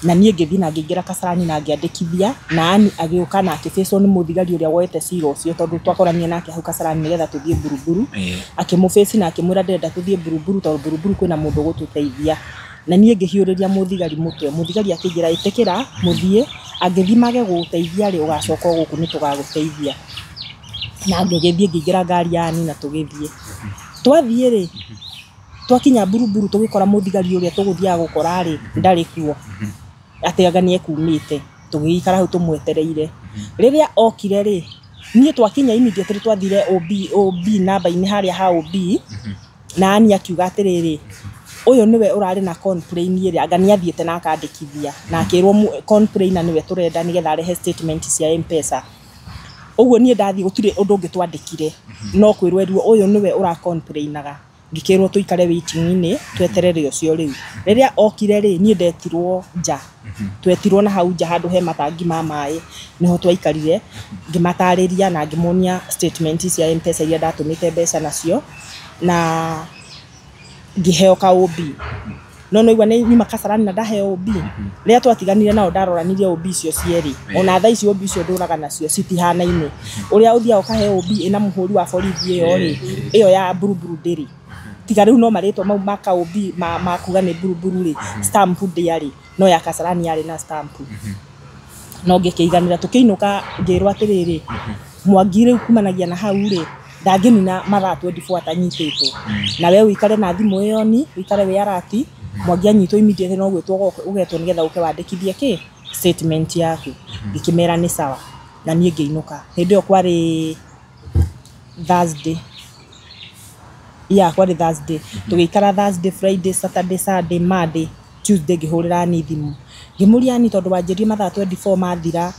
A: Na niĩ ngĩthiĩ na ngĩingĩra Kasarani na ngĩandĩkithia, na ani agĩũka na akĩbĩcwo nĩ mũthigari ũrĩa woete cira ũcio, tondũ twakoranire nake hau Kasarani nĩgetha tũthiĩ Buruburu. Akĩmũbĩci na akĩmwĩra ndĩrenda tũthiĩ Buruburu tondũ Buruburu kwĩna mũndũ ũgũtũteithia. Na niĩ ngĩhiũrĩria mũthigari mũtwe, mũthigari akĩnjĩra ĩtĩkĩra mũthiĩ, angĩthiĩ mage gũgũteithia rĩ, ũgacoka o gũkũ nĩ tũgagũteithia. Na ngĩgĩthiĩ ngĩingĩra ngari ya Ani na tũgĩthiĩ. Twathiĩ rĩ, twakinya Buruburu tũgĩkora mũthigari ũrĩa tũgũthiaga gũkora rĩ, ndarĩ kuo, atĩ anga nĩ ekumĩte. Tũgĩgĩikara hau tũmwetereire. Rĩrĩa okire rĩ, niĩ twakinya immediately twathire OB namba-inĩ harĩa ha OB, na Ani akiuga atĩrĩrĩ, ũyũ nĩwe ũrarĩ na complain ĩrĩa anga nĩ athiĩte na akandĩkithia, na akĩrwo complainer nĩwe tũrenda nĩgetha arehe statement cia M-Pesa. Ũguo niĩ ndathiĩ gũtirĩ ũndũ ũngĩ twandĩkire, no kwĩrwo erirwo ũyũ nĩwe ũra complainaga. Ngĩkĩrwo tũikare waiting-inĩ tweterere ũcio rĩu. Rĩrĩa okire rĩ, niĩ ndetirwo nja, twetirwo na hau nja handũ he matangi ma maĩ, nĩho twaikarire, ngĩmatarĩria na ngĩmonia statement cia M-Pesa iria ndatũmĩte mbeca nacio, na ngĩheo ka OB. No no igua nĩ nyuma Kasarani na ndaheo OB. Rĩrĩa twatiganire nao ndaroranirie OB icio cierĩ. Ona thaa ici OB icio ndũraga nacio citihanaine. Ũrĩa ũthiaga ũkaheo OB ĩna mũhũri wa borithi ĩyo rĩ, ĩyo ya Buruburu ndĩrĩ. Tiga rĩu no marĩtwa mau ma ka OB ma kuga nĩ Buruburu rĩ, stamp ndĩarĩ, no ya Kasarani yarĩ na stamp. No ngĩkĩiganĩra, tũkĩinũka ngĩrwo atĩrĩrĩ, Mwangi rĩu kumanagia na hau rĩ, ndangĩnina mathaa 24 atanyitĩtwo. Na we ũikare na thimũ ĩyo ni, ũikare wĩ alert, Mwangi anyitwo immediately no gwĩtwo ũgetwo nĩgetha ũke wandĩkithie kĩ statement yaku. Ngĩkĩmera nĩ sawa, na niĩ ngĩinũka. Hĩndĩ ĩyo kwarĩ Thursday. Yeah, kwarĩ Thursday. Tũgĩikara Thursday, Friday, Saturday, Sunday, Monday, Tuesday ngĩhũrĩra Ani thimũ. Ngĩmũria Ani tondũ wanjĩrire mathaa 24 mathira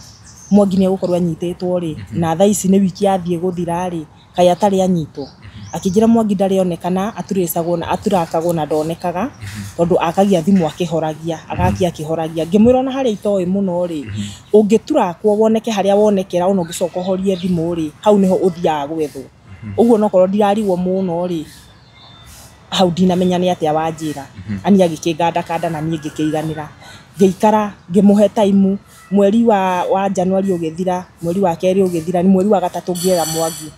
A: Mwangi nĩ egũkorwo anyitĩtwo rĩ, na thaa ici nĩ wiki yathiĩ gũthira rĩ, kaĩ atarĩ anyitwo. Akĩnjĩra Mwangi ndarĩ onekana, aturĩcagwo na aturakagwo na ndonekaga, tondũ akagia thimũ akĩhoragia, agakia akĩhoragia. Ngĩmwĩra ona harĩa itoĩ mũno rĩ, ũngĩturakwo woneke harĩa wonekera ona ũngĩcoka ũhorie thimũ rĩ, hau nĩho ũthiaga gwethwo. Ũguo onokorwo ndirarigwo mũno rĩ, hau ndinamenya nĩ atĩa wanjĩra. Ani agĩkĩngandakanda na niĩ ngĩkĩiganĩra. Ngĩikara ngĩmũhe time, mweri wa January ũgĩthira, mweri wa kerĩ ũgĩthira, ni mweri wa gatatũ ngĩetha Mwangi.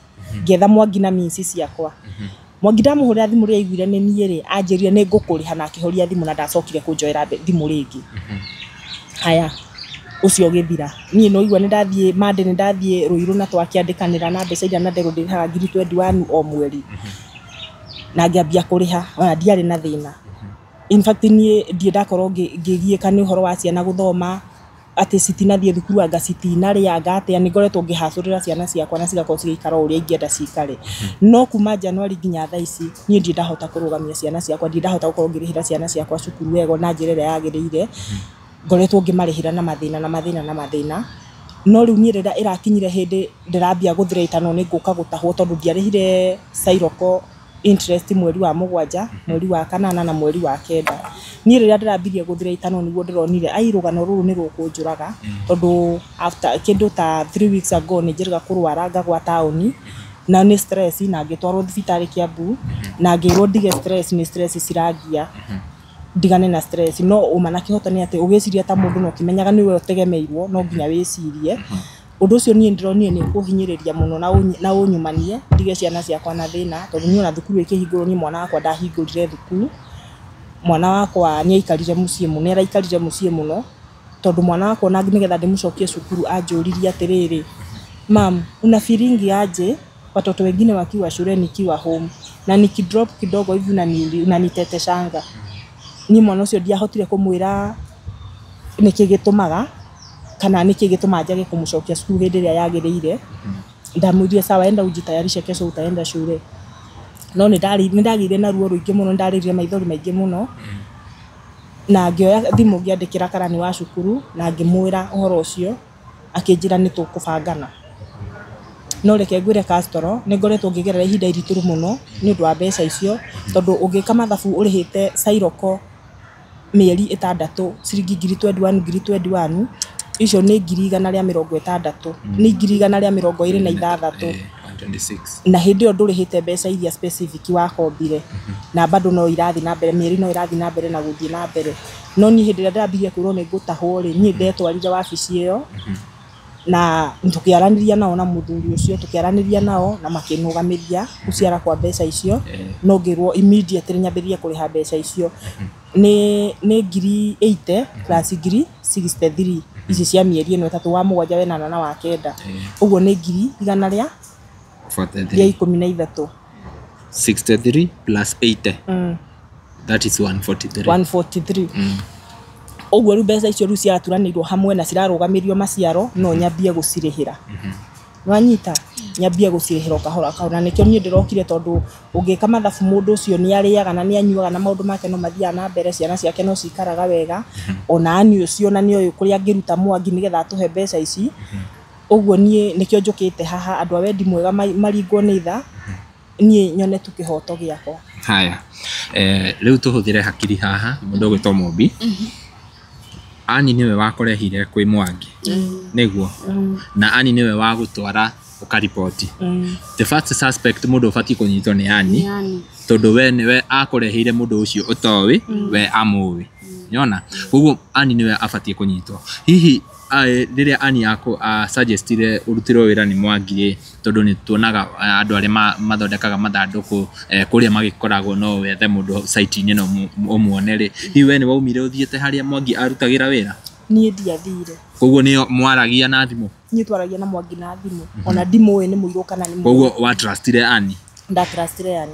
A: Ngĩetha Mwangi na means ciakwa. Mwangi ndamũhũrĩra thimũ rĩrĩa aiguire nĩ niĩ rĩ, anjĩrire nĩ ngũkũrĩha na akĩhoria thimũ na ndacokire kũnjoera thimũ rĩngĩ. Haya, ũcio ũgĩthira. Niĩ no igua nĩ ndathiĩ Monday, nĩ ndathiĩ Ruiru na twakĩandĩkanĩra na mbeca iria na nderwo ndĩrĩhaga ngiri 21 o mweri. Na ngĩambia kũrĩha, ona ndiarĩ na thĩna. In fact niĩ ndirĩ ndakorwo ngĩgiĩka nĩ ũhoro wa ciana gũthoma, atĩ citinathiĩ thukuru anga citinarĩa anga atĩa, nĩ ngoretwo ngĩhacũrĩra ciana ciakwa na cigakorwo cigĩikara o ũrĩa ingĩenda cikare. No kuma January nginya thaa ici, niĩ ndirĩ ndahota kũrũgamia ciana ciakwa, ndirĩ ndahota gũkorwo ngĩrĩhĩra ciana ciakwa cukuru wega na njĩra ĩrĩa yagĩrĩire. Ngoretwo ngĩmarĩhĩra na mathĩna na mathĩna na mathĩna. No rĩu niĩ rĩrĩa ĩrakinyire hĩndĩ ndĩrambia gũthreatenwo nĩ ngũka gũtahwo tondũ ndiarĩhire Sairoko interest mweri wa 7, mweri wa 8 na mweri wa 9. Niĩ rĩrĩa ndĩrambirie gũthreatenwo nĩguo ndĩronire ai rũgano rũrũ nĩ rũkũnjũraga, tondũ after kĩndũ ta 3 weeks ago nĩ njĩrĩga kũrwara ngagwa taũni, na nĩ stress, na ngĩtwarwo thibitarĩ Kiambu, na ngĩrwo ndige stress, nĩ stress cirangia, ndigane na stress. No ũma na kĩhoto nĩ atĩ ũgĩciria ta mũndũ no ũkĩmenyaga nĩwe ũtegemeirwo, no nginya wĩcirie. Ũndũ ũcio niĩ ndĩronire nĩ ũkũhinyĩrĩria mũno na ũnyumanie ndige ciana ciakwa na thĩna, tondũ niĩ ona thukuru ĩkĩhingũrwo niĩ mwana wakwa ndahingũrire thukuru. Mwana wakwa nĩ aikarire mũciĩ mũno, nĩ araikarire mũciĩ mũno, tondũ mwana wakwa ona nĩgetha ndĩmũcokie cukuru anjũririe atĩrĩrĩ, mam, una feeling aje watoto wengine wakiwa shule nikiwa home, na nikidrop kidogo hivi unaniteteshanga. Niĩ mwana ũcio ndiahotire kũmwĩra nĩkĩ gĩtũmaga kana nĩkĩ gĩtũmaga njage kũmũcokia cukuru hĩndĩ ĩrĩa yagĩrĩire. Ndamwĩrire sawa, enda ujitayarishe kesho utaenda shule. No nĩ ndagĩire na ruo rũingĩ mũno, nĩ ndarĩrire maithori maingĩ mũno, na ngĩoya thimũ ngĩandĩkĩra karani wa cukuru na ngĩmwĩra ũhoro ũcio, akĩnjĩra nĩ tũkũbangana. No reke ngwĩre Castro, nĩ ngoretwo ngĩgerera ihinda iritũ mũno nĩ ũndũ wa mbeca icio, tondũ ũngĩka mathabu ũrĩhĩte Sairoko mĩeri 6 ciringi ngiri 21 ngiri 21, icio nĩ 160,000, nĩ 126,000. Na hĩndĩ ĩyo ndũrĩhĩte mbeca iria specific wakombire, na bado no irathiĩ na mbere, mĩeri no ĩrathiĩ na mbere na gũthiĩ na mbere. No niĩ hĩndĩ ĩrĩa ndĩrambirie kwĩrwo nĩ ngũtahwo rĩ, niĩ ndetwarire wabici ĩyo. Na tukiaraniria nao na muthuri ucio tukiaraniria nao na makinugamĩria guciara kwa mbeca icio no ngirwo immediately nyambĩrĩrie kũrĩha mbeca icio nĩ ngiri 80 plus ngiri 63 ici cia mĩeri ĩno ĩtatũ wa mũgwanja wenana na wa kenda ũguo nĩ ngiri igana rĩa 13
B: 63 plus 80 that is 143
A: 143 ũguo rĩu mbeca icio rĩu ciraturanĩirwo hamwe na cirarũgamĩrio maciaro no nyambie gũcirĩhĩra nwanyita nyambie gũcirĩhĩra kahora kahora na nĩkĩo niĩ ndĩrokire tondũ ũngĩka mathabu mũndũ ũcio nĩ arĩaga na nĩ anyuaga na maũndũ make no mathiaga na mbere ciana ciake no cikaraga wega ona ani ũcio na nĩoĩ kũrĩa angĩruta Mwangi nĩgetha atũhe mbeca ici ũguo niĩ nĩkĩo njũkĩte haha andũ a wendi mwega maringwo nĩ itha niĩ nyone tu kĩhoto gĩakwa.
B: Haya rĩu tũhũthĩre hakiri haha mũndũ ũgwĩtwo Mũmbi Ani niwe wakorehire kwĩ Mwangi nĩguo na Ani niwe wagũtwara ũkariboti the first suspect mũndũ ũbatiĩ kũnyitwo nĩ Ani tondũ we niwe akũreheire mũndũ ũcio ũtoĩ we amũĩ nyona koguo Ani niwe abatiĩ kũnyitwo hihi rĩrĩa Ani suggestire ũrutĩrwo wĩra nĩ Mwangi rĩ tondũ nĩ tuonaga andũ arĩa mathondekaga mathandũkũ kũrĩa magĩkoragwo no wethe mũndũ site-inĩ no ũmuone rĩ hihi we nĩ waumire ũthiĩte harĩa Mwangi arutagĩra wĩra?
A: Niĩ ndiathire.
B: Koguo nĩo mwaragia na thimũ?
A: Niĩ twaragia na Mwangi na thimũ ona ndimũĩ nĩ mũirũ kana nĩ mũirũ.
B: Koguo wa trustire Ani?
A: Ndatrustire Ani.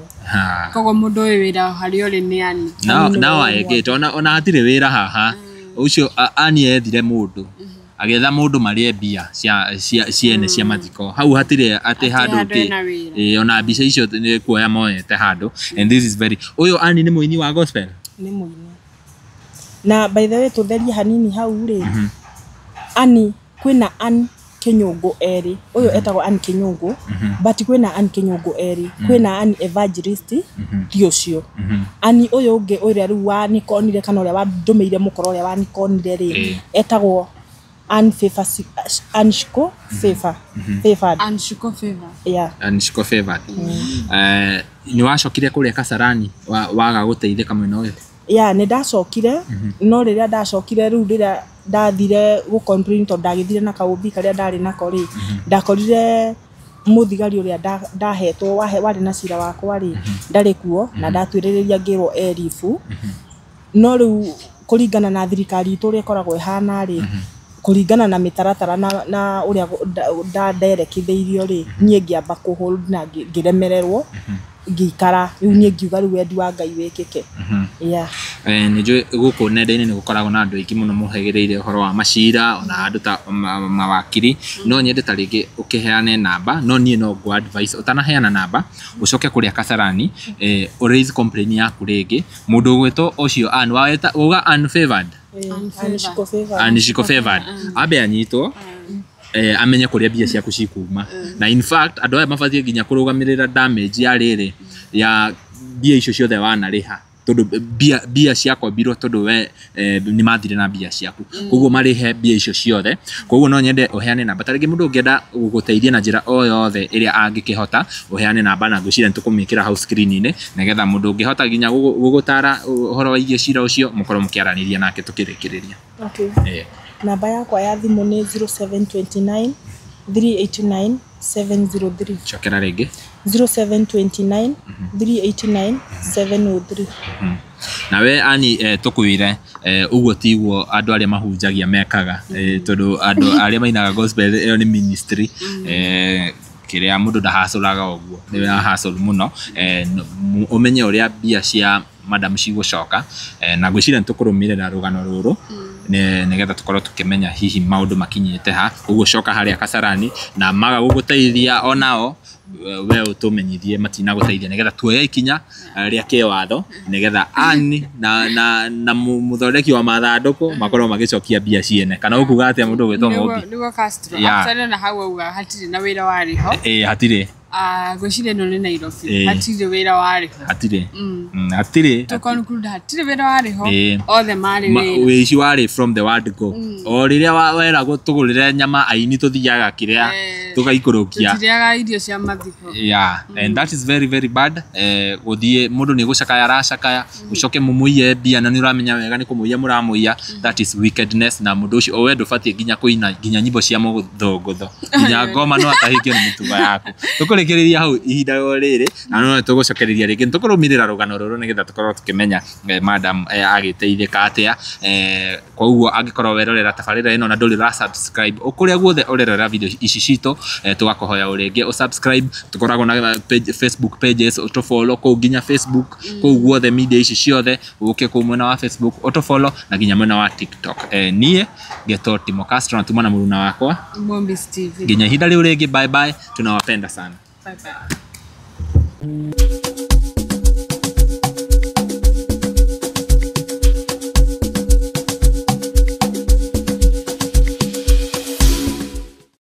C: Koguo mũndũ ũyũ wĩra harĩa ũrĩ nĩ Ani.
B: Nao aegĩte ona hatirĩ wĩra haha ũcio Ani ethire mũndũ agetha mũndũ marĩe mbia cia ciene cia mathiko hau hatirĩ atĩ handũ ĩ ona mbica icio nĩ kuoya moete handũ and this is very ũyũ Ani nĩ mũini wa gospel
A: nĩ mũini na by the way tũtherie hanini hau rĩ Ani kwĩna Ann Kinyungu erĩ ũyũ etagwo Ann Kinyungu but kwĩna Ann Kinyungu erĩ kwĩna Ann Evangelist ti ũcio Ani ũyũ ũngĩ ũrĩa rĩu wanikonire kana ũrĩa wandũmĩire mũkoro ũrĩa wanikonire rĩ etagwo Ann Favor, Ann Shiko Favor, Favored.
C: Ann Shiko Favor.
A: Yeah.
B: Ann Shiko Favored. Ni wacokire kũrĩa Kasarani waga gũteithĩka mwena ũyũ?
A: Yeah, nĩ ndacokire no rĩrĩa ndacokire rĩu rĩrĩa ndathire gũ complain tondũ ndagĩthire na kaũmbi karĩa ndarĩ nako rĩ ndakorire mũthigari ũrĩa ndahetwo warĩ na cira wakwa rĩ ndarĩ kuo na ndatuĩrĩrĩria ngĩrwo eribu no rĩu kũringana na thirikari itũ ũrĩa ĩkoragwo ĩhana rĩ kũringana na mĩtaratara na ũrĩa nderekithĩirio rĩ niĩ ngĩamba kũ-hold na ngĩremererwo ngĩikara rĩu niĩ ngiuga rĩu wendi wa Ngai wĩkĩke. Yeah.
B: Nĩ njũĩ gũkũ nenda-inĩ nĩ gũkoragwo na andũ aingĩ mũno mohĩgĩrĩire ũhoro wa macira ona andũ ta mawakiri no nyende ta rĩngĩ ũkĩheane namba no niĩ no ngũ advice ũtanaheana namba ũcoke kũrĩa Kasarani ũraise complaint yaku rĩngĩ mũndũ ũgwĩtwo ũcio Ann wauga Ann Favored Ann Shiko Favored ambe anyitwo amenye kũrĩa mbia ciaku cikuma na in fact andũ aya mabatiĩ nginya kũrũgamĩrĩra damage ya rĩrĩ ya mbia icio ciothe wanarĩha tondũ mbia ciakombirwo tondũ we nĩ mathire na mbia ciaku koguo marĩhe mbia icio ciothe koguo no nyende ũheane namba ta rĩngĩ mũndũ ũngĩenda gũgũteithia na njĩra o yothe ĩrĩa angĩkĩhota ũheane namba na ngwĩciria nĩ tũkũmĩkĩra hau screen-inĩ nĩgetha mũndũ ũngĩhota nginya gũgũtara ũhoro wĩgiĩ cira ũcio mũkorwo mũkĩaranĩria nake tũkĩrĩkĩrĩria.
A: Okay. Namba yakwa ya thimũ nĩ 0729 389 703.
B: Cokera rĩngĩ.
A: 0729 389 703.
B: Nawe Ani tũkwĩre ũguo tiguo andũ arĩa mahunjagia mekaga tondũ andũ arĩa mainaga gospel ĩyo nĩ ministry kĩrĩa mũndũ ndahacũraga ũguo nĩwe ahacũru mũno ũmenye ũrĩa mbia cia madam cigũcoka na ngwĩciria nĩ tũkũrũmĩrĩra rũgano rũrũ nĩgetha tũkorwo tũkĩmenya hihi maũndũ makinyĩte ha ũguo coka harĩa Kasarani na maga gũgũteithia onao we ũtũmenyithie matinagũteithia nĩgetha tuoye ikinya rĩa kĩwatho nĩgetha Ani na mũthondeki wa mathandũkũ makorwo magĩcokia mbia ciene kana ũkuga atĩa mũndũ ũgwĩtwo Mũmbi?
C: Nĩguo Castro actually na hau auga hatirĩ na wĩra warĩ ho
B: hatirĩ
C: Ngwĩciria ĩno nĩ Nairobi.
B: Ĩĩ.
C: Hatirĩ wĩra warĩ ho.
B: Hatirĩ. Hatirĩ.
C: Tũ-conclude hatirĩ wĩra warĩ ho.
B: Ĩĩ.
C: Othe marĩ wĩra.
B: Wĩici warĩ from the word go. O rĩrĩa weragwo tũgũrĩre nyama aini tũthiaga kĩrĩa tũgaikũrũkia.
C: Tũtirĩaga irio cia mathiko.
B: Yeah, and that is very very bad. Gũthiĩ mũndũ nĩ gũcakaya aracakaya, ũcoke mũmũiye mbia na nĩ ũramenya wega nĩ kũmũiya mũramũiya. That is wickedness, na mũndũ ũcio we ndũbatiĩ nginya kũina nginya nyimbo cia mũthũngũtho, nginya ngoma no atahĩkio nĩ mĩtugo yaku. Tũkũrĩkĩrĩria hau ihinda o rĩrĩ, na no tũgũcokereria rĩngĩ, nĩtũkũrũmĩrĩra rũgano rũrũ nĩgetha tũkorwo tũkĩmenya madam agĩteithĩka atĩa. Koguo angĩkorwo werorera tabarĩra ĩno na ndũrĩ ũra subscribe, o kũrĩa guothe ũrerorera video ici citũ, tũgakũhoya o rĩngĩ ũsubscribe. Tũkoragwo na page, Facebook pages, ũtũfollow kũu nginya Facebook, kũu guothe media ici ciothe, ũke kũu mwena wa Facebook ũtũfollow na nginya mwena wa TikTok. Niĩ ngetwo Timo Castro na tuma na mũruna wakwa
C: Mombis TV.
B: Nginya ihinda rĩu rĩngĩ, bye bye, tunawapenda sana.
C: Bye bye.